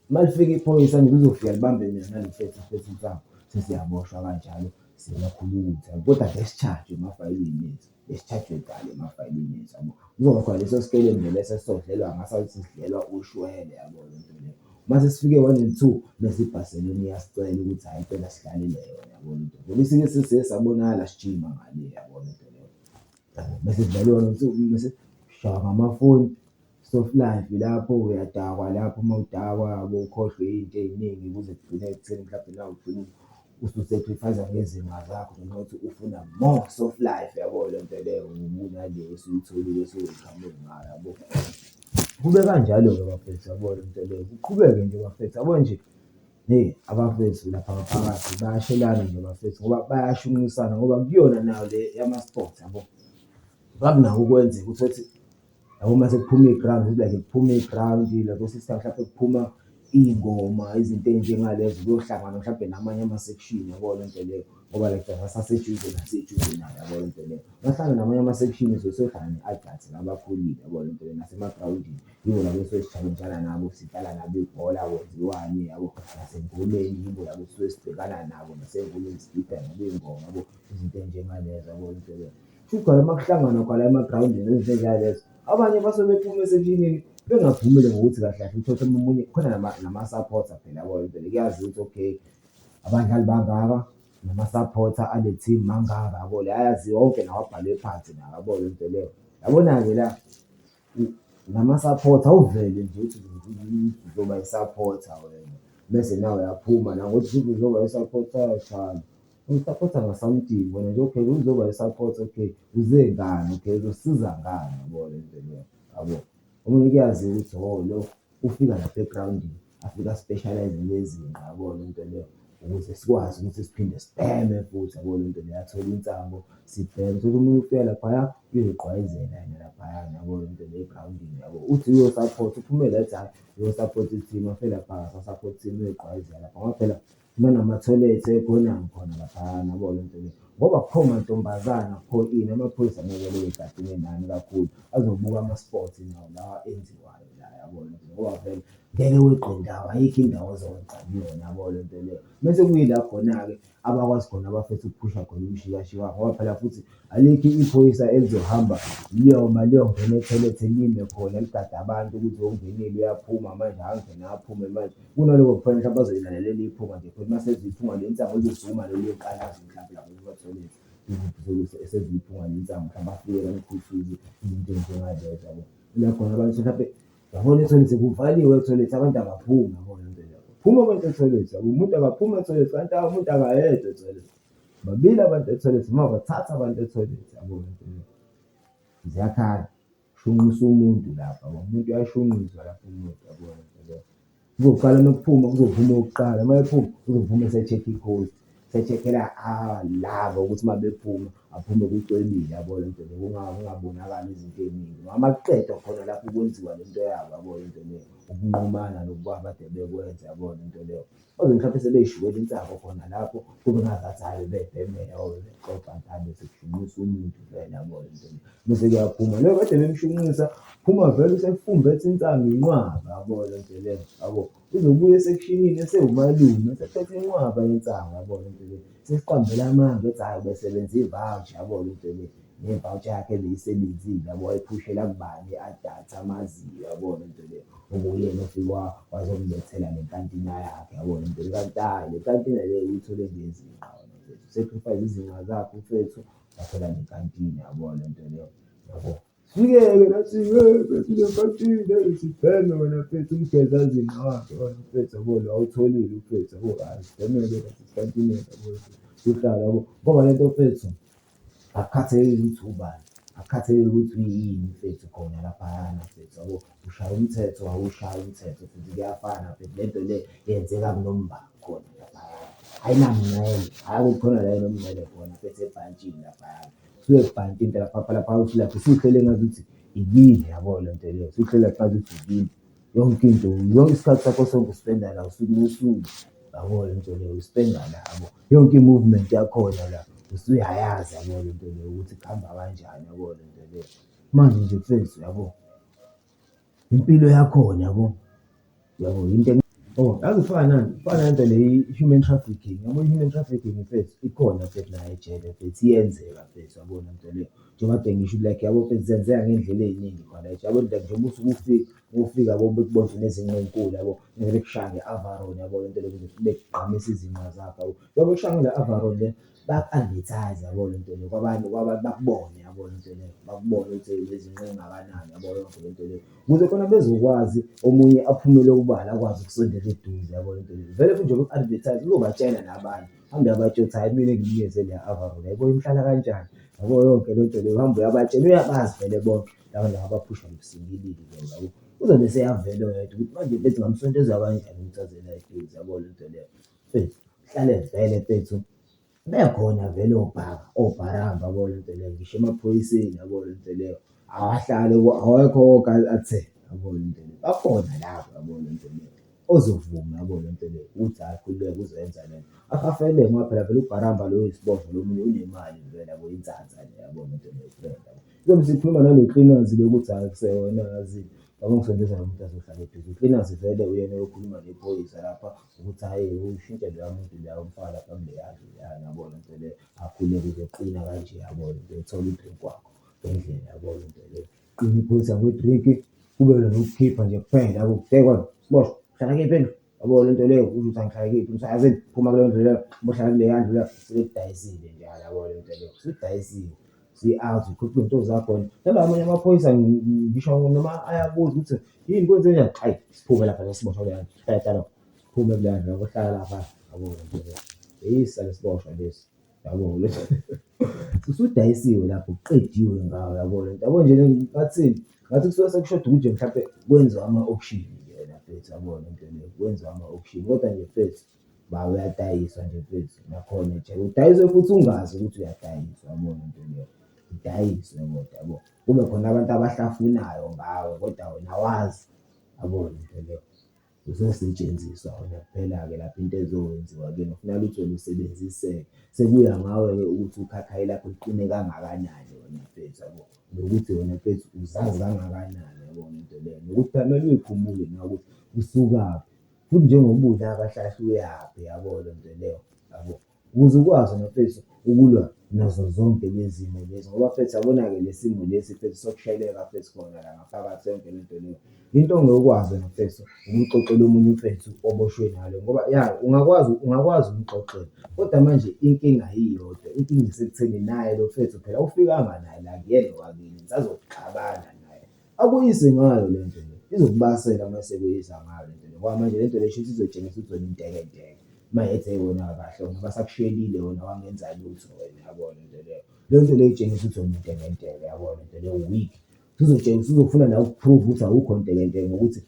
uma lifika iphoyisa nje lizofika libambe mina nalo mfethu siphethe insangu sesiyaboshwa kanjalo siyakhulutha kodwa besitshajwe emafayilini ethu, besitshajwe kale emafayilini ethu yabo. Kuzoba khona leso sikelemu nje leso esizodlelwa ngasathi sidlelwa ushwele yabo le nto leyo. Uma sesifike one and two bese iBarcelona iyasicela ukuthi hhayi cela sidlalele yona yabo le nto. Ngoba isike sesiye sabonakala sijima ngale yabo le nto leyo. Yabo bese sidlala i-one and two bese sishawa ngamafoni soft life lapho uyadakwa lapho uma udakwa yabo ukhohlwe iy'nto ey'ningi kuze kugcine ekutheni mhlampe nawe ugcine usu-sacrifice-a ngezinqa zakho ngenxa yokuthi ufuna more soft life yabo le nto leyo kunale osuyitholile osuke uqhamuke ngayo yabo. Kube kanjalo-ke bafethu yabo le nto leyo, kuqhubeke nje bafethu yabo nje, hheyi abafethu lapha ngaphakathi bayashelana nje bafethu ngoba bayashunqisana ngoba kuyona nayo le yama-sports yabo, bakunakho ukwenzeka utholukuthi yabo mase kuphuma igrawundi like kuphuma igrawundi like kwesinye isikhathi mhlampe kuphuma iy'ngoma, izinto ey'njengalezo kuyohlanganwa mhlampe namanye ama-section yabo le nto leyo ngoba like asaseduze naseduze nayo yabo le nto leyo. Masihlangana namanye ama-section siyohlangana ne-adult abakhulile yabo le nto leyo nasemagrawundini yibo laba esuke si-challenge-ana nabo, sidlala nabo ibhola kwenziwani yabo. Nasey'ngomeni yibo laba esuke sibhekana nabo nasey'ngomeni sigida nabo iy'ngoma yabo, izinto ey'njengalezo yabo le nto leyo. Kushuthi khona uma kuhlanganwa khona la emagrawundini nezinto ey'njengalezo, abanye basuke bephuma esekishinini bengavumile ngokuthi kahle kahle uthole ukuthi omunye khona namasaphotha phela yabo le nto le, kuyaziwa ukuthi okay, abadlali bangaka namasaphotha ale team mangaka yabo le, ayaziwa wonke lawa abhalwe phansi nawo yabo le nto leyo. Yabona-ke la namasaphotha awuvele nje uthi uzoba yisaphotha wena mese nawe uyaphuma nawe uthi uzoba yisaphotha, cha, uyisaphotha nga-something wena nje okay, uzoba yisaphotha okay, uze ngani, okay, uzosisiza ngani yabo le nto leyo yabo. Omunye kuyaziwa ukuthi oh lo ufika lapha egrawundini afike a-specialise-ze ngezinqa yabo le nto leyo ukuze sikwazi ukuthi siphinde sibheme futhi yabo le nto leyo, athole insango sibheme. Uthole omunye ufika laphaya uyoyigqwayizela yena laphayana yabo le nto leyo egrawundini yabo. Uthi uyosaphotha uphume la ethi hhayi uyosaphotha i-team, afike lapha akasasaphoti i-team uyoyigqwayizela lapha ngoba phela kunanamathoyilethi ekhonani khona laphayana yabo le nto le. Ngoba akukho mantombazane akukho ini, amaphoyisa angeke eloku egadene nani kakhulu, azobuka ama-sports nawo lawa enziwayo la yabo le nto le, ngoba vele ngeke weqe ndawo, ayikho indawo ozokweqa kuyona yabo le nto leyo. Mese kuyila khona-ke abakwazi khona abafethu ukuphusha khona umshikashika ngoba phela futhi alikho iphoyisa elizohamba liyoma liyongena ethoyilethi lime khona ligade abantu ukuthi ongenile uyaphuma manje akangene aphume manje. Kunaloko kufanele mhlawumpe azoyilalela iphunga nje phela uma sezwa iphunga lensangu lizosukuma leli liyoqalaza mhlampe lapho emathoyilethi esezwa iphunga lensangu mhlawumbe afike bamkhuthuze izinto ey'njengalezo yabo. Ila khona abantu mhlampe yabona ethoyilethi kuvaliwe ethoyilethi abantu abaphumi yabo le nto leyo. Phuma abantu ethoyilethi yabo, umuntu akaphumi ethoyilethi kanti umuntu akayedwa ethoyilethi. Babili abantu ethoyilethi noma bathathu abantu ethoyilethi yabo le nto leyo. Ziyakhala, kushunqisa umuntu lapha yabo, umuntu uyashunqiswa lapha umuntu yabo le nto leyo. Kuzoqala uma kuphuma kuzophuma owokuqala, uma ephuma uzophuma ese-check-a i-coast, ese-check-ela laba ukuthi uma bephuma aphume kucwebile yabo le nto le, kungabonakali izinto ey'ningi. Noma kuqedwa khona lapho kwenziwa le nto yabo yabo le nto le, ukunqumana lokhu abade bekwenza yabo le nto leyo. Baze mhlampe sebey'shukela insango khona lapho kube ngazathi hhayi bebebhemela or bebexoxa kanti sekushunqiswa umuntu vele yabo le nto le. Bese kuyaphuma lo kade bemshunqisa, phuma vele usefumbethe insangu inqwaba yabo le nto leyo yabo. Uzobuya esekushinini esewumalume esephethe inqwaba yensangu yabo le nto le. Sesiqambela amanga ethi hhayi ubesebenza i-voucher yabo le nto le, ne-voucher yakhe ebeyisebenzile yabo wayiphushela kubani i-adult amaziyo yabo le nto le. Okuyena ofike wazomlethela le nkantina yakhe yabo le nto le, kanti hhayi le nkantina le uyithole ngezinqa wena mfethu, u-sacrifice izinqa zakhe umfethu wathola le nkantina yabo le nto leyo yabo. Sifike-ke nathi mfethu le nkantina sibheme wena mfethu umgeza zinqa wakhe wena mfethu yabo lo awutholile mfethu yabo, hhayi sibheme-ke nathi esikantineni yabo, kuhlala yabo. Ngoba le nto mfethu akukhathalekile ukuthi ubani, akukhathalekile ukuthi uyini mfethu khona laphayana mfethu yabo, ushaya umthetho awuwushayi umthetho futhi kuyafana mfethu le nto le yenzeka kunoma ubani khona laphayana, ayinamngcele, hhayi ukuthi khona la enomngcele khona mfethu ebhantshini laphayana. Kusuke kubhantshwa into lapha lapha lapha usuhleli engazuthi ikini yabo le nto leyo, usuhleli lapha ngazuthi ikini. Yonke into, yonke isikhathi sakho sonke uspenda la usuku nosuku yabo le nto leyo uspenda la yabo. Yonke i-movement yakhona la usuyayazi yabo le nto leyo ukuthi kuhamba kanjani yabo le nto leyo. Manje nje mfethu yabo, impilo yakhona yabo, yabo into oh yazi kufana nani, kufana nalento le i-human trafficking, yabo i-human trafficking mfethu ikhona mfethu la ejele mfethu iyenzeka mfethu yabo le nto leyo. Njengoba kade ngisho like yabo mfethu zenzeka ngey'ndlela ey'ningi khona la yabo like njengoba usuke ufika, ufika yabo bekubona unezinqa ey'nkulu yabo, bekushaya nge-overall yabo le nto leyo bekugqamisa izinqa zakho yabo. Njengoba bekushaya ngale-overall le, bayaku-advertise-a yabo le nto le kwabantu kwabantu bakubone yabo le nto leyo, bakubone ukuthi unezinqa ey'ngakanani yabo yonke le nto le. Ukuze khona bezokwazi omunye aphumele obala akwazi ukusondela eduze yabo le nto le. Vele futhi njengoba eku-advertise-a uzobatshela nabanye, uhambe uyabatshela ukuthi hhayi mina engimnikeze le overall yabo imhlala kanjani, yabo yonke le nto leyo uhambe uyabatshela, uyabazi vele bonke laba laba abaphusha lobusikilidi lobu yabo. Uzobe eseyavela oyedwa ukuthi manje mfethu ngingamsondeza kanjani ukuthi aze la eduze yabo le nto leyo. Mfethu kuhlale vele mfethu bekhona vele obhaka, obharamba yabo le nto leyo, ngisho emaphoyiseni yabo le nto leyo, awahlali awekho wonke athe yabo le nto leyo, bakhona labo yabo le nto leyo, ozovuma yabo le nto leyo ukuthi hhayi khululeka uzoyenza lento. Ahafeleke ngoba phela vele ubharamba lo oyisiboshwa lo omunye unemali vele yabo insatsa le yabo le nto leyo yabo. Izobe isikhuluma nalo klinasi le ukuthi hhayi kusewena yazini, awungisondeze lo muntu azohlala eduze. Uklinasi vele uyena oyokhuluma nephoyisa lapha ukuthi hhayi ushintshe loya muntu loya umfake lapha kuleya ndlu leyana yabo le nto leyo, akhululeke uzoqina kanje yabo le nto, uthole u-drink wakho ngendlela yabo le nto leyo. Qine iphoyisa ngo-drink, kube nokukhipha nje kuphela yabo, siboshwa, uhlala kuyiphi indlu? Yabo le nto leyo, usho ukuthi angihlali kuyiphi, yazini phuma kuleyo ndlu leyo, ubohlala kuleya ndlu leyo, sebekudayisile njalo yabo le nto leyo, usudayisiwe, usu-out, uqoqa iy'nto zakho. Nalawa amanye amaphoyisa ngisho noma ayabuza ukuthi yini kwenzenjani, hhayi siphume lapha lesiboshwa kuleya ndlu, qeda lokho, siphume kuleya ndlu uyohlala lapha yabo le nto leyo. Yeyisa lesiboshwa lesi yabo le usudayisiwe lapho kuqediwe ngawe yabo le nto. Yabo nje ngathini, ngathi kusuke sekushoda ukuthi nje mhlampe kwenziwe ama-auction nje mfethu yabo le nto leyo, kwenziwe ama-auction kodwa nje mfethu ba uyadayiswa nje mfethu nakhona nje udayiswe futhi ungazi ukuthi uyadayiswa yabo le nto leyo, udayiswe kodwa yabo. Kube khona abantu abahlafunayo ngawe kodwa wena awazi yabo le nto leyo. Uzosetshenziswa wena kuphela-ke lapho into ezokwenziwa kuyena kufuneka ukuthi wena usebenziseke. Sekuya ngawe-ke ukuthi ukhakhayi lakho liqine kangakanani wena mfethu yabo, nokuthi wena mfethu uzazi kangakanani yabo le nto leyo, nokuthi phela kumele uy'khumbule nawe ukuthi usukaphi futhi njengoba ula kahle kahle uyaphi yabo le nto leyo yabo. Ukuze ukwazi wena mfethu ukulwa nazo zonke lezi zimo lezi ngoba mfethu yabona-ke le simo lesi mfethu sokusheleka mfethu khona la ngaphakathi yonke le nto leyo. Into ongeke ukwazi wena mfethu ukuyixoxela omunye umfethu oboshwe nalo ngoba ya ungakwazi, ungakwazi ukumxoxela kodwa manje inkinga iyodwa, inkinga isekutheni naye lo mfethu phela awufikanga naye la akuyena owakini nisazoxabana naye. Akuyise ngayo le nto le, izokubasela uma esekuyisa ngayo le nto le ngoba manje le nto le shuthi izotshengisa ukuthi wena untekenteke. Uma ethi hheyi wena kahle wena basakushelile wena wangenza lutho wena yabo le nto leyo. Leyo nto leyo itshengisa ukuthi wena untekenteke yabo le nto leyo u-weak. Usuzotshengisa uzofuna nawe uku-prove ukuthi awukho ntekenteke ngokuthi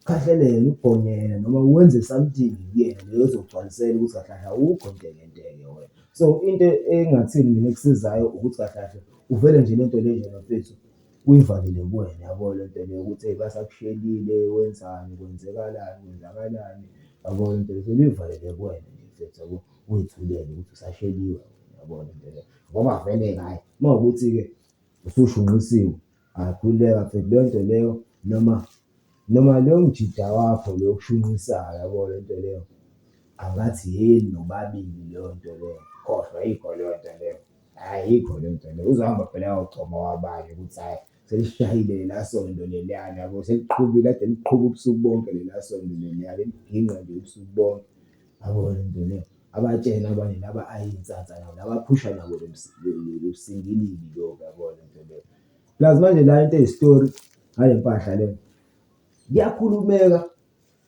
ukhahlele yena ubhonye yena noma wenze something kuyena leyo ezogcwalisela ukuthi kahle kahle awukho ntekenteke wena. So into engingathini mina ekusizayo ukuthi kahle kahle uvele nje le nto le nje mfethu uyivalele kuwena yabo le nto leyo ukuthi basakushelile wenzani kwenzekalani kwenzakalani yabo le nto leyo vele uyivalele kuwena nje mfethu yabo, uy'thulele ukuthi usasheliwe wena yabo le nto leyo. Ngoba vele-ke hhayi uma kuwukuthi-ke usushunqisiwe, hhayi khululeka mfethu leyo nto leyo noma noma loyo mjida wakho lo okushunqisayo yabo le nto leyo, angathi yenu nobabili leyo nto leyo, khohlwa ayikho leyo nto leyo. Hhayi ayikho leyo nto leyo, uzohamba phela ayogcoma owabanye ukuthi hhayi selishayile lela sondo leliyana yabo, seliqhubile kade liqhuba ubusuku bonke lela sondo leliya, leliginqa nje ubusuku bonke, yabo le nto leyo. Abatshene abanye laba ayinsatsa nabo, laba aphusha nabo lo singilili lobu yabo le nto leyo. Plus manje la into eyisitori ngale mpahla le, kuyakhulumeka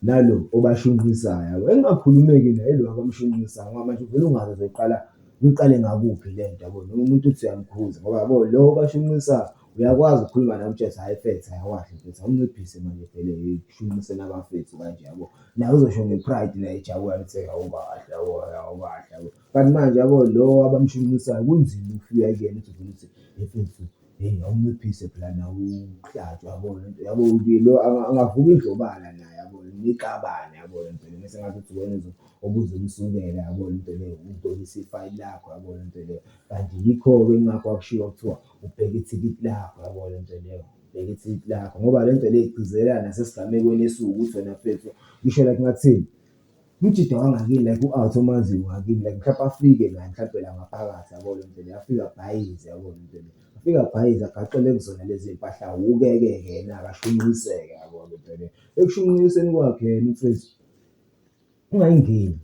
nalo obashunqisayo yabo. Engingakhulumeki naye ilo abamshunqisayo ngoba manje uvele ungazi uzoqala uyiqale ngakuphi le nto yabo. Noma umuntu uthi uyamkhuza ngoba yabo lo obashunqisayo uyakwazi ukukhuluma naye umtshele ukuthi hhayi mfethu awukahle mfethu, awunciphise manje vele ekushunqiseni abafethu kanje yabo. Naye uzosho nge-pride naye ejabula ukuthi awukahle yabo, awukahle yabo. Kanti manje yabo lo abamshunqisayo kunzima ukufika kuyena uthi uvele uthi he mfethu hheyi awunciphise phela nawe uhlatshwe yabo le nto yabo lo angavuka indlobala naye yabo nixabane yabo le nto le mese ngazuthi uwena obuzomsukela yabo le nto leyo ugcwalise ifayili lakho yabo le nto leyo. Kanti yikho-ke ingakho kwakushiwo kuthiwa ubheke ithikithi lakho yabo le nto leyo, ubheke ithikithi lakho ngoba le nto le igcizelela nasesigamekweni esiwukuthi wena mfethu ngisho like kungathiwa umjita wangakini like u-out omaziyo ngakini like mhlampe afike naye mhlampe la ngaphakathi yabo le nto le, afike abhayize yabo le nto le. Afike abhayize agaqele kuzona lezi mpahla awukeke-ke yena-ke ashunqiseke yabo le nto le. Ekushunqiseni kwakhe yena umfethu ungayingeni,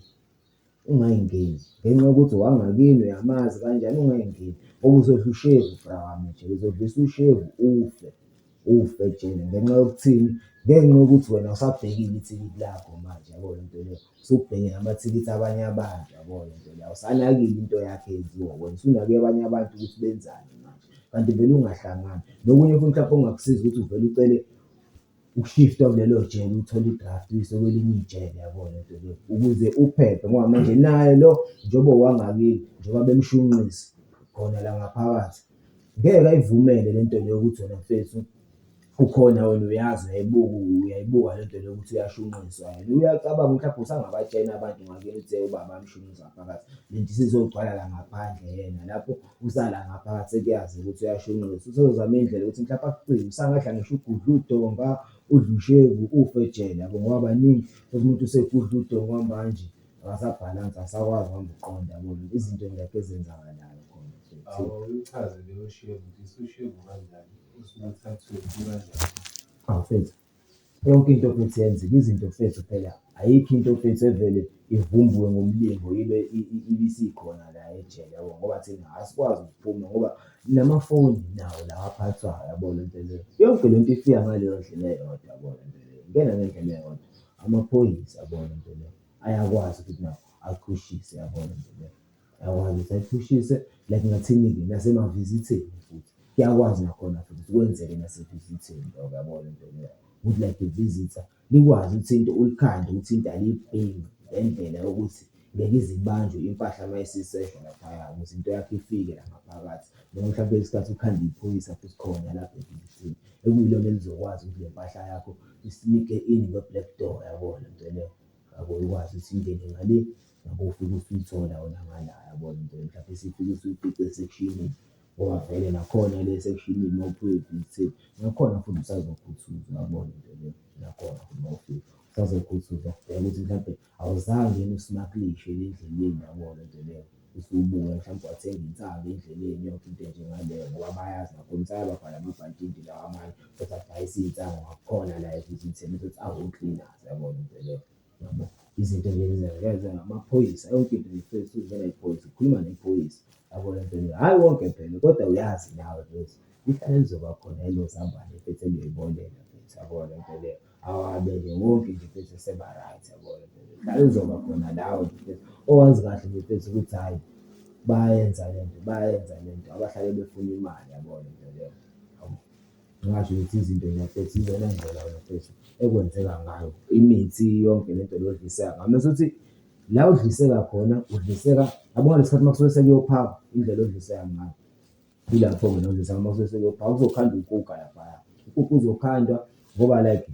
ungayingeni ngenxa yokuthi owangakini uyamazi kanjani ungayingeni ngoba uzodla ushevu bra wami nje, uzodlisa ushevu ufe. Ufe ejele ngenxa yokuthini? Ngenxa yokuthi wena awusabhekile ithikithi lakho manje yabo le nto leyo, usubheke amathikithi abanye abantu yabo le nto leyo. Awusanakile into yakho eyenziwa uwena, usunake abanye abantu ukuthi benzani manje, kanti vele ungahlangani. Nokunye futhi mhlampe okungakusiza ukuthi uvele ucele. Uku-shift-wa kulelo jele uthole i-draft uyiswe kwelinye ijele yabo lento leyo, ukuze uphephe ngoba manje naye lo njengoba owangakini, njengoba bemshunqisa khona la ngaphakathi, ngeke ayivumele lento leyo ukuthi wena mfethu ukhona wena uyazi uyayibuka, uyayibuka lento leyo ukuthi uyashunqiswa yena. Uyacabanga mhlampe usangabatshena abantu ngakini ukuthi ubaba bayamshunqisa ngaphakathi, lento isizogcwala la ngaphandle yena lapho usala ngaphakathi sekuyaziwa ukuthi uyashunqiswa. Usezozama iyindlela yokuthi mhlampe akucime, usangadla ngisho ugudle udonga, udle ushevu ufe ejele yabo ngoba baningi, uthole umuntu usegudla udonga uhamba kanje akasabhalansi, akasakwazi ukuhamba uqonda yabo. Izinto like ezenzakalayo khona. Awuyichaze leyo shevu ukuthi ushevu kanjani, usuke uthathwephi kanjani? Awu mfethu, yonke into mfethu iyenzeka, izinto mfethu phela ayikho into mfethu evele ivumbuke ngomlingo ibe ibisikhona la ejele yabo, ngoba thina asikwazi ukuphuma ngoba namafoni nawo lawa aphathwayo yabo le nto leyo. Yonke lento ifika ngaleyo ndlela eyodwa yabo le nto leyo, ingena ngendlela eyodwa. Amaphoyisa yabo le nto leyo ayakwazi ukuthi nawo akuphushise yabo le nto leyo, ayakwazi ukuthi ayiphushise like ngingathini-ke nasemavizitheni futhi kuyakwazi nakhona futhi ukuthi kwenzeke nasevizitheni lokho yabo le nto leyo. Ukuthi like i-visitor likwazi ukuthi into ulikhande ukuthi into aliyibheki ngendlela yokuthi ngeke ize ibanjwe impahla uma isiseshwa laphaya ukuze into yakho ifike la ngaphakathi. Noma mhlampe isikhathi ukhande iphoyisa futhi khona lapho evizithini ekuyilona elizokwazi ukuthi le mpahla yakho i-sneak-e in nge-back door yabo le nto leyo. Yabo ikwazi ukuthi ingene ngale yabo ufike usuyithola wena ngala yabo le nto leyo. Mhlampe isifike usuyifice esekshinini ngoba vele nakhona le esekshinini uma uphiwe ivizithini nakhona futhi usazokhuthuzwa yabo le nto leyo, nakhona futhi uma ufika usazokhuthuzwa kubheka ukuthi mhlampe awuzange yini usimakilishe endleleni yabo le nto leyo. Usubuya mhlawumbe wathenga insangu endleleni yonke into enjengaleyo ngoba bayazi nakhona ukuthi ayababhala amabhantshintshi lawa amanye futhi adayisa iy'nsangu ngakhona la evizithini uthole ukuthi awo-cleaners yabo le nto leyo, yabo. Izinto nje amaphoyisa yonke into nje mfethu ingena iphoyisa, ukhuluma nephoyisa yabo le nto leyo. Hhayi wonke phela kodwa uyazi nawe ukuthi lihlale lizoba khona lelo zambane mfethu eliyoyibolela mfethu yabo le nto leyo. Awabe nje wonke nje mfethu eseba-right yabo le nto leyo. Hlale lizoba khona lawo nje mfethu owazi kahle nje mfethu ukuthi hhayi bayayenza le nto, bayayenza le nto, abahlale befuna imali yabo le nto leyo. Yabo, ngingasho ukuthi izinto nje mfethu iyona ndlela wena mfethu ekwenzeka ngayo, imithi yonke le nto le odliseka ngayo. Mese kuthi la odliseka khona, udliseka yabo ngalesi khathi uma kusuke sekuyophakwa indlela odliseka ngayo. Ilapho-ke la odliseka uma kusuke sekuyophakwa kuzokhandwa ukuka laphaya. Ukuka uzokhandwa ngoba like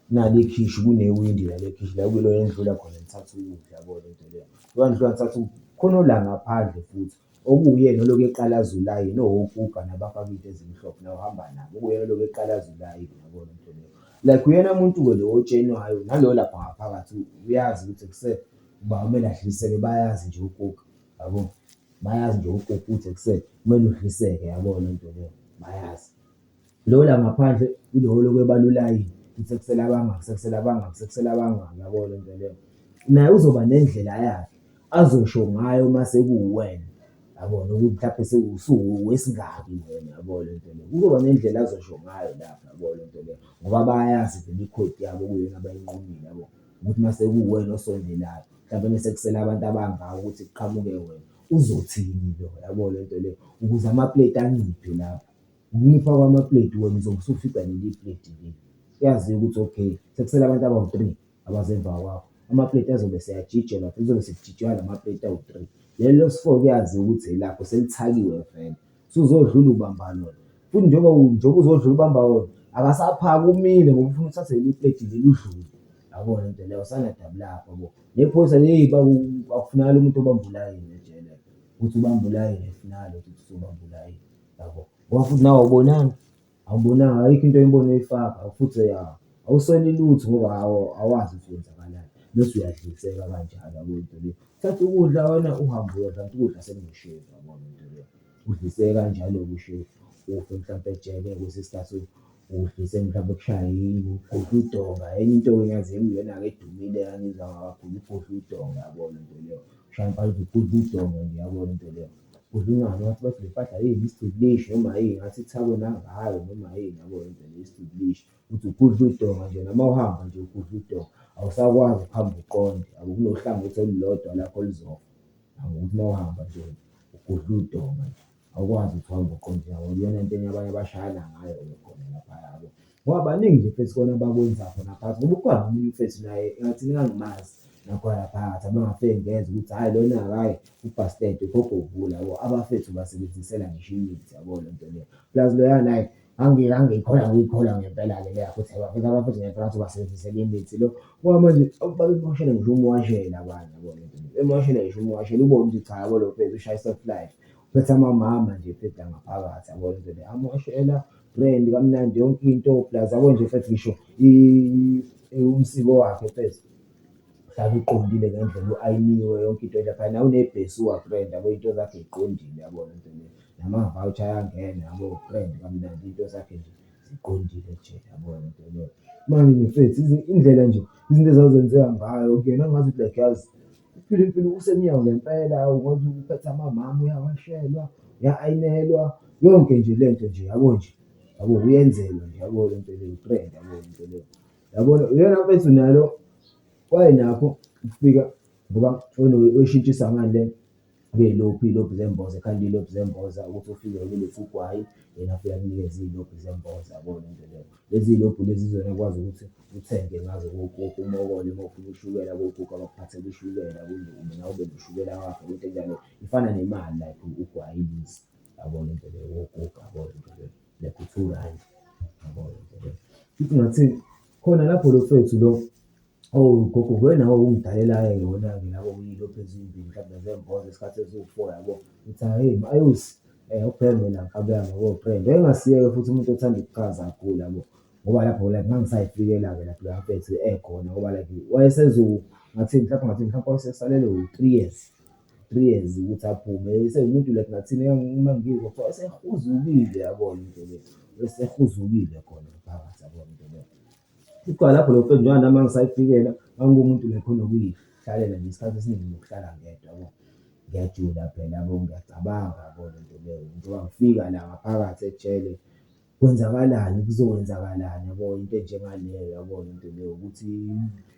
nali ikhishi kunewindi la lekhishi la kuyilona enidlula khona nithathe ukudla yabo le nto leyo. Njengoba nidlula nithathe ukudla, khona ola ngaphandle futhi okuwuyena olokhu eqalaza ulayini owokuka nabafaka iy'nto ezimhlophe nawe uhamba nabo, okuyena olokhu eqalaza ulayini yabo le nto leyo. Like uyena muntu-ke lo otshenwayo nalo lapha ngaphakathi uyazi ukuthi ekuse uba kumele adliseke bayazi nje ukuka yabo, bayazi nje ukuka ukuthi ekuse kumele udliseke yabo le nto leyo, bayazi. Lo la ngaphandle ilo olokhu ebala ulayini ukuthi sekusele abangaki, sekusele abangaki, sekusele abangaki yabo le nto leyo. Naye uzoba nendlela yakhe azosho ngayo uma sekuwuwena yabo nokuthi mhlampe usuwesingaki wena yabo le nto leyo. Kuzoba nendlela azosho ngayo lapho yabo le nto leyo ngoba bayazi vele ikhodi yabo okuyiyona abayinqumile yabo ukuthi uma sekuwuwena osondelayo mhlampe mese kusele abantu abangaka ukuthi kuqhamuke wena uzothini lo yabo le nto leyo ukuze amapleti anciphe lapho. Ukuncipha kwamapleti wena uzobe usufica leli pleti leli. Kuyaziwa ukuthi okay, sekusele abantu abawu-three abaze emva kwakho. Amapleti azobe eseyajijelwa kuzobe sekujijelwa la mapleti awu-three. Leli lesi-four kuyaziwa ukuthi elakho selithakiwe vele. Usuzodlula ubamba lona. Futhi njengoba njengoba uzodlula ubamba wona, akasaphaki umile ngoba ufuna uthathe leli pleti leli udlule. Yabo le nto leyo awusanadaba lakho yabo. Nephoyisa hheyi akufunakali umuntu obamba ulayini ejele. Ukuthi ubambe ulayini akufunakali ukuthi uzobamba ulayini yabo. Ngoba futhi nawe awubonanga, awubonanga ayikho into oyibona uyifaka futhi ya awusoli lutho ngoba awazi ukuthi kwenzakalani bese uyadliseka kanjalo yabo into le. Thatha ukudla wena uhambe uyodla kanti ukudla sekunoshevu yabo lento leyo. Udliseke kanjalo-ke ushevu ufe mhlampe ejele kwesinye isikhathi udlise mhlampe kushaye yini ugudle udonga. Enye into-ke engazi ekuyiyona-ke edumile engangiyizwa kakhulu ukugudla udonga yabo lento leyo. Ushaya impala uze ugudle udonga nje yabo lento leyo. Udla ngathi bathi le mpahla yini isidubulishi noma yini ngathi ithakwe nangayo noma yini yabo lento le isidubulishi. Uthi ugudla udonga nje noma uhamba nje ugudla udonga awusakwazi ukuhamba uqonde yabo, kunohlangothi olulodwa lakho oluzofa yabo, ukuthi uma uhamba nje ugudla udonga nje awukwazi ukuthi uhambe uqonde yabo. Iyona nto enye abanye abashayana ngayo-ke khona laphaya yabo. Ngoba baningi nje mfethu khona abakwenza khona phakathi ngoba ukhona nomunye umfethu naye engathini engangimazi nakhona phakathi abangafike ngezwa ukuthi hhayi lona-ke hhayi u-busted ugogo yabo. Abafethu ubasebenzisela ngisho imithi yabo le nto leyo. Plus loyana hhayi ngangiyikholwa nokuyikholwa ngempela-ke le yakhe ukuthi abafethu abafethu ngempela ngathi ubasebenzisela imithi lo. Ngoba manje babemuwashela ngisho ukumuwashela abanye yabo le nto le, bemuwashela ngisho ukumuwashela ubone ukuthi cha yabo lo mfethu ushaye i-soft life. Uphethe amamama nje mfethu la ngaphakathi yabo le nto le, amuwashela grand kamnandi yonke into plus yabo nje mfethu ngisho umsiko wakhe mfethu uhlala uqondile ngendlela u-ayiniwe yonke into laphayana unebhesi grand yabo iy'nto zakhe y'qondile yabo le nto le. Nama-voucher ayangena yabo grand kamnandi iy'nto zakhe nje ziqondile nje yabo le nto leyo. Manje nje mfethu indlela nje izinto ezazenzeka ngayo kuyena ngingathi like yazi uphila impilo usemnyango ngempela ungathi uphethe amamama uyawashelwa, uya-ayinelwa yonke nje lento nje yabo nje, yabo uyenzelwa nje yabo le nto leyo grand yabo le nto leyo. Yabona uyena mfethu nalo wayenakho ukufika ngoba oyishintshisa ngale ngey'lophu, iy'lobhi zemboza ekhanda iy'lobhi zemboza ukuthi ufike ulethe ugwayi, yena afike akunikeze iy'lobhi zemboza yabo le nto leyo. Lezi y'lobhu lezi izona okwazi ukuthi uthenge ngazo koKopi umokole uma ufuna ushukela koKopi bakuphathele ushukela nawe ube noshukela wakho into enjalo. Ifana nemali like ugwayi iluzi yabo le nto leyo woKopi yabo le nto leyo, like u-two randi yabo le nto leyo. Kushuthi ngathini, khona lapho lo mfethu lo Oh ugogo uwena owawungidalela-ke wona-ke labo kuyilokhu ezimbili mhlampe zemboza isikhathi esiwu-four yabo. Ngithi hhayi ma-ayusi awubheme la nkabi yami yabo friend. Wayengasiye-ke futhi umuntu othanda ukuchaza kakhulu yabo, ngoba lapho like ngangisayifikela-ke lapho loya mfethu ekhona ngoba like ngathini mhlampe ngathini mhlampe wayesesalelwe u-three years, three years ukuthi aphume. Esewumuntu like ngathini uma ngizwa kuthiwa esehuzukile yabo lento le, esehuzukile khona phakathi yabo lento leyo. Kuthiwa lapho lo mfethu njengoba nami ngangisayifikela, ngangiwumuntu like onokuy'hlalela nje isikhathi esiningi nginokuhlala ngedwa yabo. Ngiyajula phela yabo, ngiyacabanga yabo le nto leyo. Njengoba ngifika la ngaphakathi ejele kwenzakalani, kuzokwenzakalani yabo, into enjengaleyo yabo le nto leyo ukuthi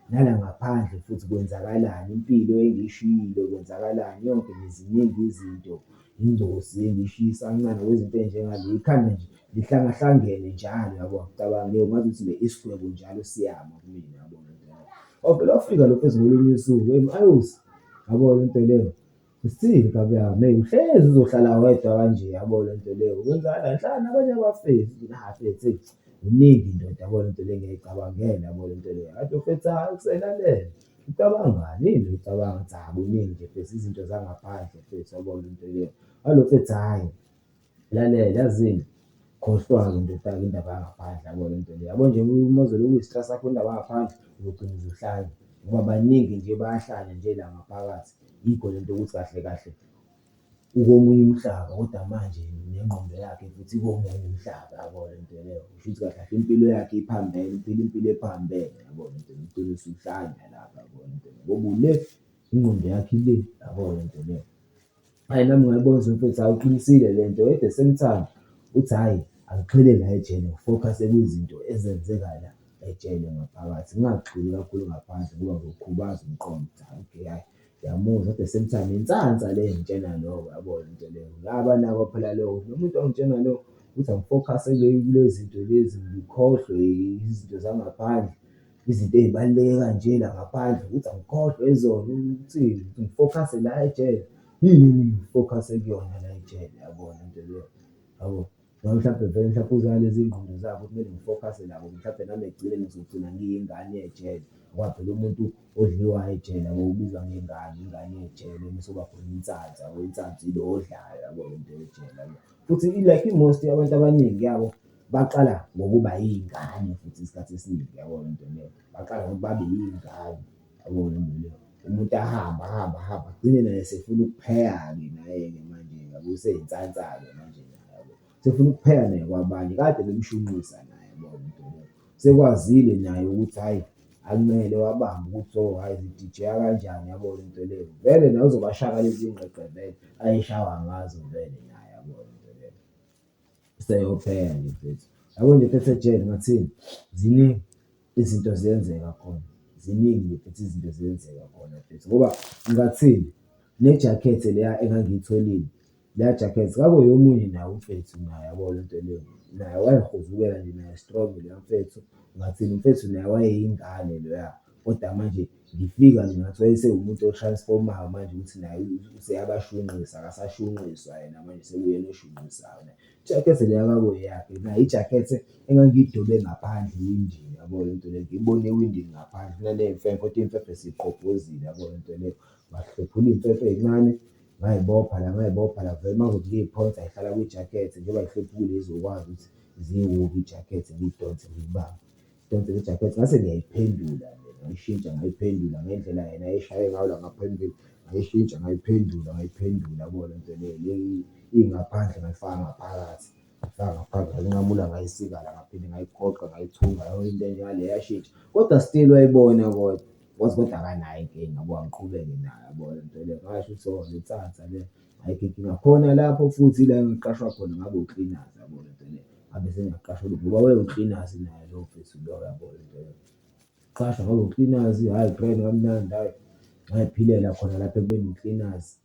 nala ngaphandle futhi kwenzakalani, impilo engiyishiyile kwenzakalani, yonke nje ziningi izinto, ingozi engiyishiye isancane izinto ey'njengaleyo. Ikhanda nje lihlangahlangene njalo yabo, ngicabanga ngazuthi nje isigwebo njalo siyama kumina yabo le nto leyo. Wavele wafika lo mfethu ngolunye usuku, hheyi ma-Ayusi, yabo le nto leyo. Isithini nkabi yami, hheyi uhlezi uzohlala wedwa kanje yabo le nto leyo, kwenzakalani? Hlala nabanye abafethu, ha mfethu eyi kuningi ndoda yabo le nto le ngiyayicabangela yabo le nto leyo. Hhayi mfethu hhayi uselalele, ucabangani yini oyicabanga? Cha kuningi nje mfethu izinto zangaphandle mfethu yabo le nto leyo. Hhayi lo mfethu hhayi. Lalela yazini, khohlwa-ke ndodana indaba yangaphandle yabo le nto le. Yabo nje uma uzolokhu uyi-stress kakhulu indaba yangaphandle uzogcina usuhlanya ngoba baningi nje bayahlanya nje la ngaphakathi. Yikho le nto ukuthi kahle kahle ukomunye umhlaba kodwa manje nengqondo yakhe futhi ikomunye umhlaba yabo le nto leyo. Kushuthi kahle kahle impilo yakhe iphambene, uphila impilo ephambene yabo le nto le, ugcine usuhlanya lapha yabo le nto le ngoba ule, ingqondo yakhe ile yabo le nto leyo. Hhayi nami ngayibona ukuthi mfethu hhayi uqinisile le nto at the same time uthi hhayi angigxile la ejele ngifokhase kwizinto ezenzeka la ejele ngaphakathi, ngingagxili kakhulu ngaphandle ngoba ngizokhubaza umqondo. Hhayi okay, hhayi ngiyamuzwa at the same time insansa le engitshena lokho yabo le nto leyo. Ngaba nako phela lokho lo muntu ongitshena lokho ukuthi angifokhase kule zinto lezi ngikhohlwe izinto zangaphandle. Izinto ey'baluleke kanje la ngaphandle ukuthi angikhohlwe yizona ukuthini, ngifokhase la ejele. Yini engifokhase kuyona la ejele yabo le nto leyo, yabo? Noma mhlampe vele mhlampe uza nalezi ngqondo zakhe ukuthi kumele ngifokhase la ngoba mhlampe nami ekugcineni ngizogcina ngiyingane yejele ngoba phela umuntu odliwayo ejele yabo ubizwa ngengane, ingane yejele mese kuba khona insansa yabo, insansa ilo odlayo yabo le nto yejele yabo. Futhi like i-most yabantu abaningi yabo baqala ngokuba iy'ngane futhi isikhathi esiningi yabo le nto leyo, baqala ngokuthi babe iy'ngane yabo le nto leyo. Umuntu ahambe ahambe ahambe agcine naye esefuna ukupheya-ke naye-ke manje-ke yabo useyinsansa-ke manje naye yabo, usefuna ukupheya naye kwabanye kade bemshunqisa naye yabo le nto leyo. Usekwazile naye ukuthi hhayi akumele wabamba ukuthi oh hhayi zidijeya kanjani yabo le nto leyo, vele naye uzobashaya ngalezi ngqeqe vele ayeshawa ngazo vele naye yabo le nto leyo. Useyopheya nje mfethu. Yabo nje mfethu ejele ngathini, ziningi izinto ziyenzeka khona, ziningi nje futhi izinto ziyenzeka khona mfethu ngoba ngathini, nejakhethi leya engangiyitholile, leya jakhethi kwakuyeyomunye naye umfethu naye yabo le nto leyo. Naye wayehuzukela nje naye strong loya mfethu, ngathini umfethu naye wayeyingane loya, koda manje ngifika nje ngathi wayesewumuntu o-transform-ayo manje ukuthi naye useyabashunqisa akasashunqiswa yena manje sekuyena oshunqisayo naye. Ijakethe leya kwakuyeyakhe nayo ijakethe engangiyidobe ngaphandle ewindini yabo lento leyo, ngiyibone ewindini ngaphandle kunaney'mfemfe kodwa iy'mfemfe siy'gqobhozile yabo lento leyo. Ngahlephula iy'mfemfe ey'ncane ngayibopha la, ngayibopha la vele uma ngizothi ngiyiphonsa yihlala kwijakhethi njengoba y'hlephukile y'zokwazi ukuthi ziyihuke ijakhethi ngiyidonse ngiyibambe. Ngidonse le jakhethi ngase ngiyayiphendula ngayishintsha ngayiphendula ngendlela yena ayishaye ngayo la ngaphambili, ngayishintsha ngayiphendula, ngayiphendula yabo le nto leyo, le ingaphandle ngayifaka ngaphakathi, ngayifaka ngaphakathi, ngayinqamula ngayisika la ngaphinde ngayigoqa ngayithunga yabo into enjengaleyo yashintsha. Kodwa still wayibona kodwa, wathi kodwa akanayo inkinga yabo angiqhubeke nayo yabo le nto leyo. Ngasho ukuthi oh lenhlanhla le, ayikho inkinga. Khona lapho futhi ila engaqashwa khona ngaba uklinaz yabo le nto leyo, ngabe sengiyaqashwa ngoba wayewukilinazi naye lowo mfethu loyo yabo le nto leyo. Qashwa ngaba uklinazi, hhayi grand kamnandi, hhayi ngayiphilela khona lapho ekubeni uklinazi.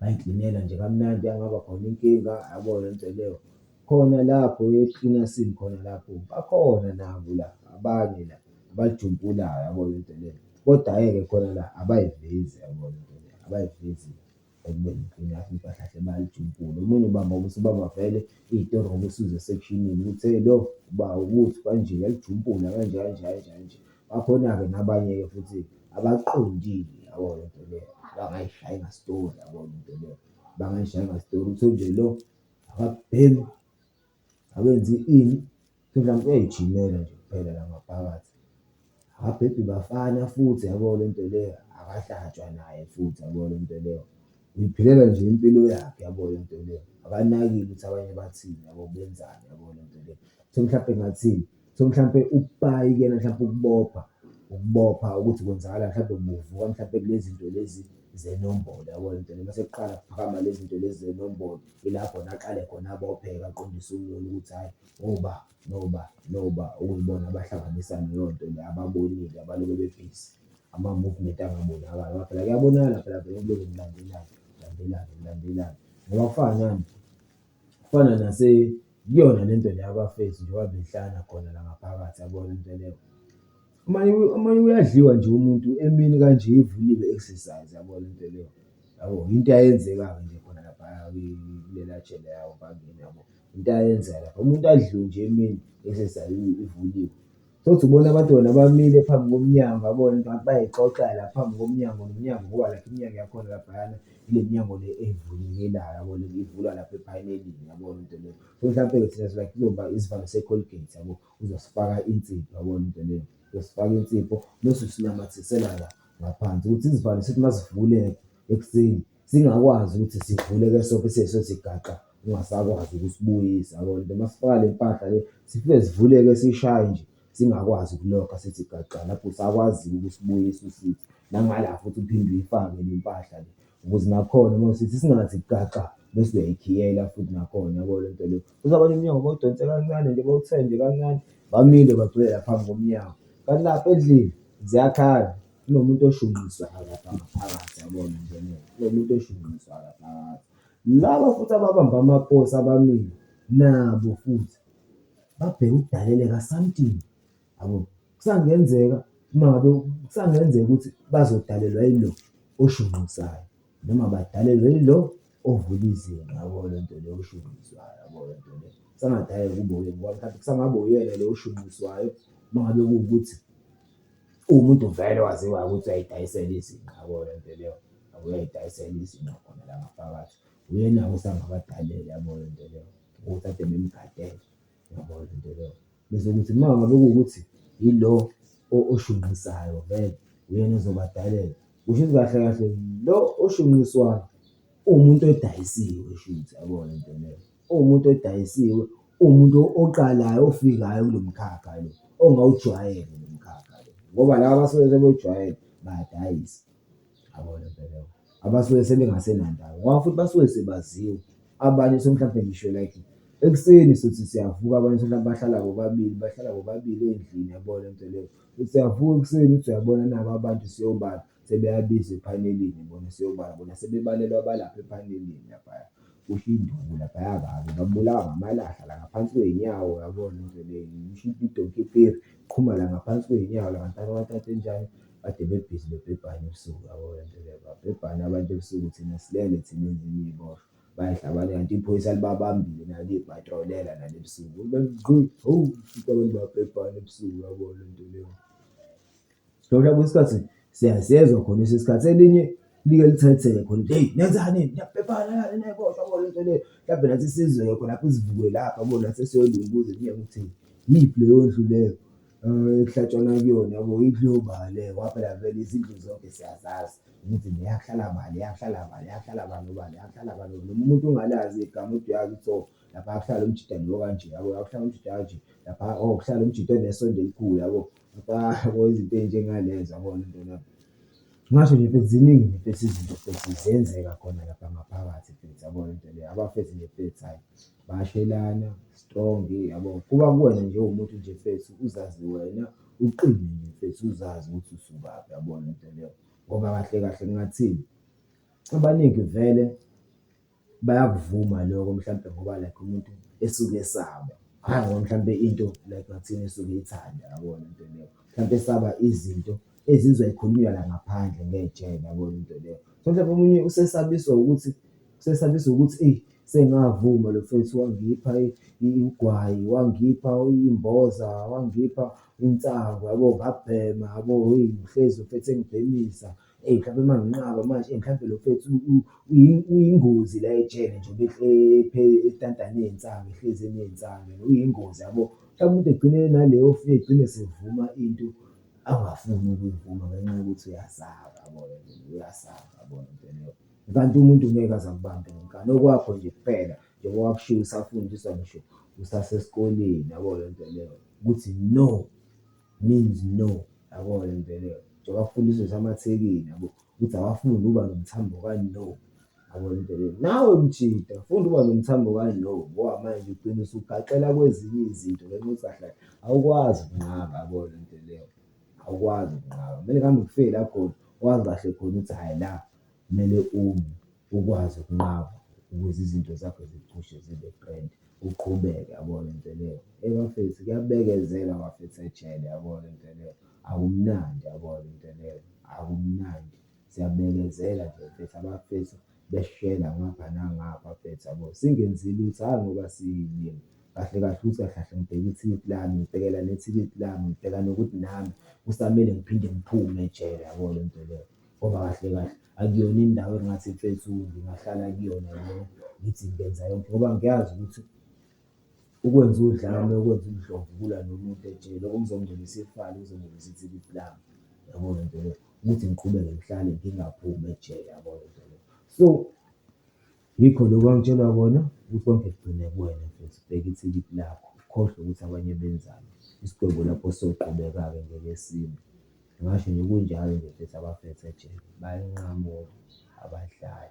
Ngayiklinela nje kamnandi angaba khona inkinga yabo le nto leyo. Khona lapho eklinasini khona lapho bakhona nabo la abanye la abayijumpulayo yabo le nto leyo, koda-ke khona la abayivezi yabo le nto leyo, abayivezi ekubeni uklinasi ukuthi kahle kahle bayalijumpula. Omunye ubamba usubamba vele iy'tori ngoba usuzwa esekshinini ukuthi hheyi lo uba ukuthi kanje uyalijumpula kanje kanje kanje kanje. Bakhona-ke nabanye-ke futhi abaqondile yabo le nto leyo, abangayishayi ngastori yabo le nto leyo, abangayishayi ngastori. Uthole nje lo akabhemi, akenzi ini, mhlampe uyayijimela nje kuphela la ngaphakathi, akabhebhi bafana futhi yabo le nto leyo, akahlatshwa naye futhi yabo le nto leyo. Uyiphilela nje impilo yakhe yabo le nto leyo, akanakile ukuthi abanye bathini yabo benzani yabo le nto leyo. So, mhlampe ngingathini, so, mhlampe ubupayi kuyena mhlampe ukubopha, ukubopha ukuthi kwenzakalani mhlampe buvuka mhlampe kule zinto lezi zenombolo yabo le nto le, mase kuqala kuphakama lezi zinto lezi zenombolo, ila khona aqale khona abophe-ke aqondise umunwe ukuthi hhayi oba noba noba okuyibona abahlanganisa leyo nto le ababonile abaloke bebhizi, ama-movement angabonakali ngoba phela kuyabonakala phela vele ukulokhu kulandelana, kulandelana, kulandelana. Ngoba kufana nani, kufana nase kuyona le nto le yabafethu njengoba behlala khona la ngaphakathi yabo le nto leyo. Amanye amanye uyadliwa nje umuntu emini kanje ivuliwe i-exercise yabo le nto leyo, yabo into eyayenzeka-ke nje khona laphaya kulela jele Empangeni yabo, into eyayenzeka lapha umuntu adliwe nje emini i-exercise ivuliwe. Utholukuthi ubona abantu wena bamile phambi komnyango yabo lento ngathi bayayixoxela phambi komnyango nomnyango ngoba like iminyango yakhona laphayana ile minyango le evulekelayo yabo le ivulwa lapha ephayinelini yabo lento leyo. So, mhlampe-ke thina like kuzoba isivalo se-Colgate yabo, uzosifaka insipho yabo lento leyo, uzosifaka insipho bese usinamathisela la ngaphansi ukuthi isivalo sithi masivuleka ekuseni singakwazi ukuthi sivuleke sonke size siyothi gaxa ungasakwazi ukusibuyisa yabo lento. Masifaka le mpahla le sifike sivuleke sishaye nje singakwazi ukulokha sithi gaxa lapho usakwazi ukusibuyisa usithi nangala futhi uphinde uyifake le mpahla le ukuze nakhona uma usithi singathi gaxa bese uyayikhiyela futhi nakhona yabo le nto leyo. Futhi abanye umnyango bawudonse kancane nje bawuthele nje kancane bamile bagcwele phambi komnyango, kanti lapha endlini ziyakhala. Kunomuntu oshunqiswayo lapha ngaphakathi yabona nje le, kunomuntu oshunqiswayo lapha phakathi. Laba futhi ababamba amaposi abamile nabo futhi babheke ukudaleleka something yabo. Kusangenzeka uma ngabe kusangenzeka ukuthi bazodalelwa yilo oshunqisayo noma badalelwe yilo ovula izinqa yabo le nto leyo oshunqiswayo yabo le nto leyo. Kusangadaleka kube uyena ngoba mhlampe kusangaba uyena lo oshunqiswayo uma ngabe kuwukuthi uwumuntu vele owaziwayo ukuthi uyayidayisela izinqa yabo le nto leyo, uyayidayisela izinqa khona la ngaphakathi. Uyena-ke osangabadalela yabo le nto leyo, ukuthi ade bemgadele yabo le nto leyo. Bese kuthi uma ngabe kuwukuthi ilo oshunqisayo vele uyena ozobadalela, kusho ukuthi kahle kahle lo oshunqiswayo uwumuntu odayisiwe shuthi yabo le nto leyo. Uwumuntu odayisiwe, uwumuntu oqalayo ofikayo kulo mkhakha lo, ongawujwayele lo mkhakha lo, ngoba laba abasuke sebewujwayele bayadayisa, yabo le nto leyo. Abasuke sebengasenandaba ngoba futhi basuke sebaziwa, abanye mhlampe ngisho like ekuseni sothi siyavuka abanye mhlampe bahlala bobabili, bahlala bobabili endlini yabo le nto leyo. Uthi uyavuka ekuseni uthi uyabona naba abantu siyobala sebeyabizwa ephanelini bona siyobala bona sebebalelwa balapha ephanelini laphaya. Kusha iy'nduku laphaya kabi, babulawa ngamalahle la ngaphansi kwey'nyawo yabo lento leyo, kusha idonkipiri, iqhuma la ngaphansi kwey'nyawo la kanti abantu enjani, kade bebhizi bebhebhana ebusuku yabo lento leyo, babhebhane abantu ebusuku thina silele thina ezinye iy'boshwa, bayay'hlabana kanti iphoyisa libabambile nalo liy'patrolela nalo ebusuku hawu, ufice abantu bayabhebhana ebusuku yabo lento leyo. So, kwesinye isikhathi siyezwa khona kwesinye isikhathi elinye like lithethe-ke khona hheyi nenzani niyabhebhana la nina y'boshwa yabo lento leyo. Mhlampe nathi sizwe-ke khona sivuke lapha yabo nathi sesiyolunguza emnyango ukuthi iyiphi leyo ndlu leyo ekuhlatshwana kuyona yabo, indlu yobani leyo ngoba phela vele izindlu zonke siyazazi ukuthi leya kuhlala bani, leya kuhlala bani, leya kuhlala bani nobani, leya kuhlala bani noma umuntu ungalazi igama kodwa uyazi ukuthi oh laphaya kuhlala lo mjita lo okanje yabo, la kuhlala umjita okanje, laphaya oh kuhlala umjita onesondo elikhulu yabo, laphaya yabo izinto ey'njengalezo yabo lento leyo. Ngingasho nje mfethu ziningi nje mfethu izinto mfethu ziyenzeka khona lapha ngaphakathi mfethu yabo lento leyo. Abafethu nje mfethu hhayi bayashelana strong yabo, kuba kuwena nje uwumuntu nje mfethu uzazi wena, uqine nje mfethu uzazi ukuthi usukaphi yabo lento leyo. Ngoba kahle kahle ngingathini, abaningi vele bayakuvuma lokho mhlampe ngoba like umuntu esuke esaba, hhayi ngoba mhlampe into like ngathini esuke eyithanda yabo lento leyo. Mhlampe esaba izinto ezizoyikhulunywa la ngaphandle ngejele yabo lento leyo. So, mhlampe omunye usesabiswa ukuthi, usesabiswa ukuthi eyi sengavuma lo mfethu wangipha ugwayi, wangipha iy'mboza, wangipha insangu yabo, ngabhema yabo, hheyi ngihlezi mfethu engibhemisa. Eyi mhlampe uma nginqaba manje eyi mhlampe lo mfethu uyingozi la ejele njengoba etanta ney'nsangu, ehlezi eney'nsangu uyingozi yabo. Mhlampe umuntu egcine enaleyo fear, egcine esevuma into angafuni ukuyivuma ngenxa yokuthi uyasaba yabo lento leyo, uyasaba yabo lento leyo. Kanti umuntu ngeke aze akubambe ngenkani, okwakho nje kuphela njengoba kushiwo usafundiswa ngisho usasesikoleni yabo lento leyo, ukuthi no means no yabo lento leyo. Njengoba kufundiswa ngisho amathekeni yabo, ukuthi awafunde ukuba nomthambo ka-no yabo lento leyo. Nawe mjita funda ukuba nomthambo ka-no ngoba manje ugcina usugaxela kwezinye izinto ngenxa yokuthi kahle kahle awukwazi ukunqaba yabo lento leyo, awukwazi ukunqaba. Kumele ngabe kufike la khona wazi kahle khona ukuthi hhayi la kumele ume ukwazi ukunqaba ukuze izinto zakho ziphushe zibe grand, uqhubeke yabo lento leyo. Eyi bafethu kuyabekezelwa bafethu ejele yabo lento leyo, akumnandi yabo lento leyo, akumnandi. Siyabekezela nje mfethu abafethu besishela ngapha nangapha mfethu yabo, singenzi lutho hhayi ngoba siyilima, kahle kahle ukuthi kahle kahle ngibheke ithikithi lami, ngibhekela nethikithi lami, ngibheka nokuthi nami kusamele ngiphinde ngiphume ejele yabo lento leyo. Ngoba kahle kahle akuyona indawo engathi mfethu ngingahlala kuyona le ngithi ngenza yonke ngoba ngiyazi ukuthi ukwenza udlame, ukwenza ubudlova, ukulwa nomuntu ejele lokho kuzongcolisa ifayela, kuzongcolisa ithikithi lami, yabo lento leyo. Ukuthi ngiqhubeke ngihlale ngingaphumi ejele yabo lento leyo. So, yikho lokhu angitshelwa kona ukuthi konke kugcine kuwena mfethu, bheka ithikithi lakho, ukhohlwe ukuthi abanye benzani. Isigwebo lapho soqhubeka-ke ngeke sime. Ngingasho nje kunjalo nje mfethu abafethu ejele, bayayinqamula abadlali.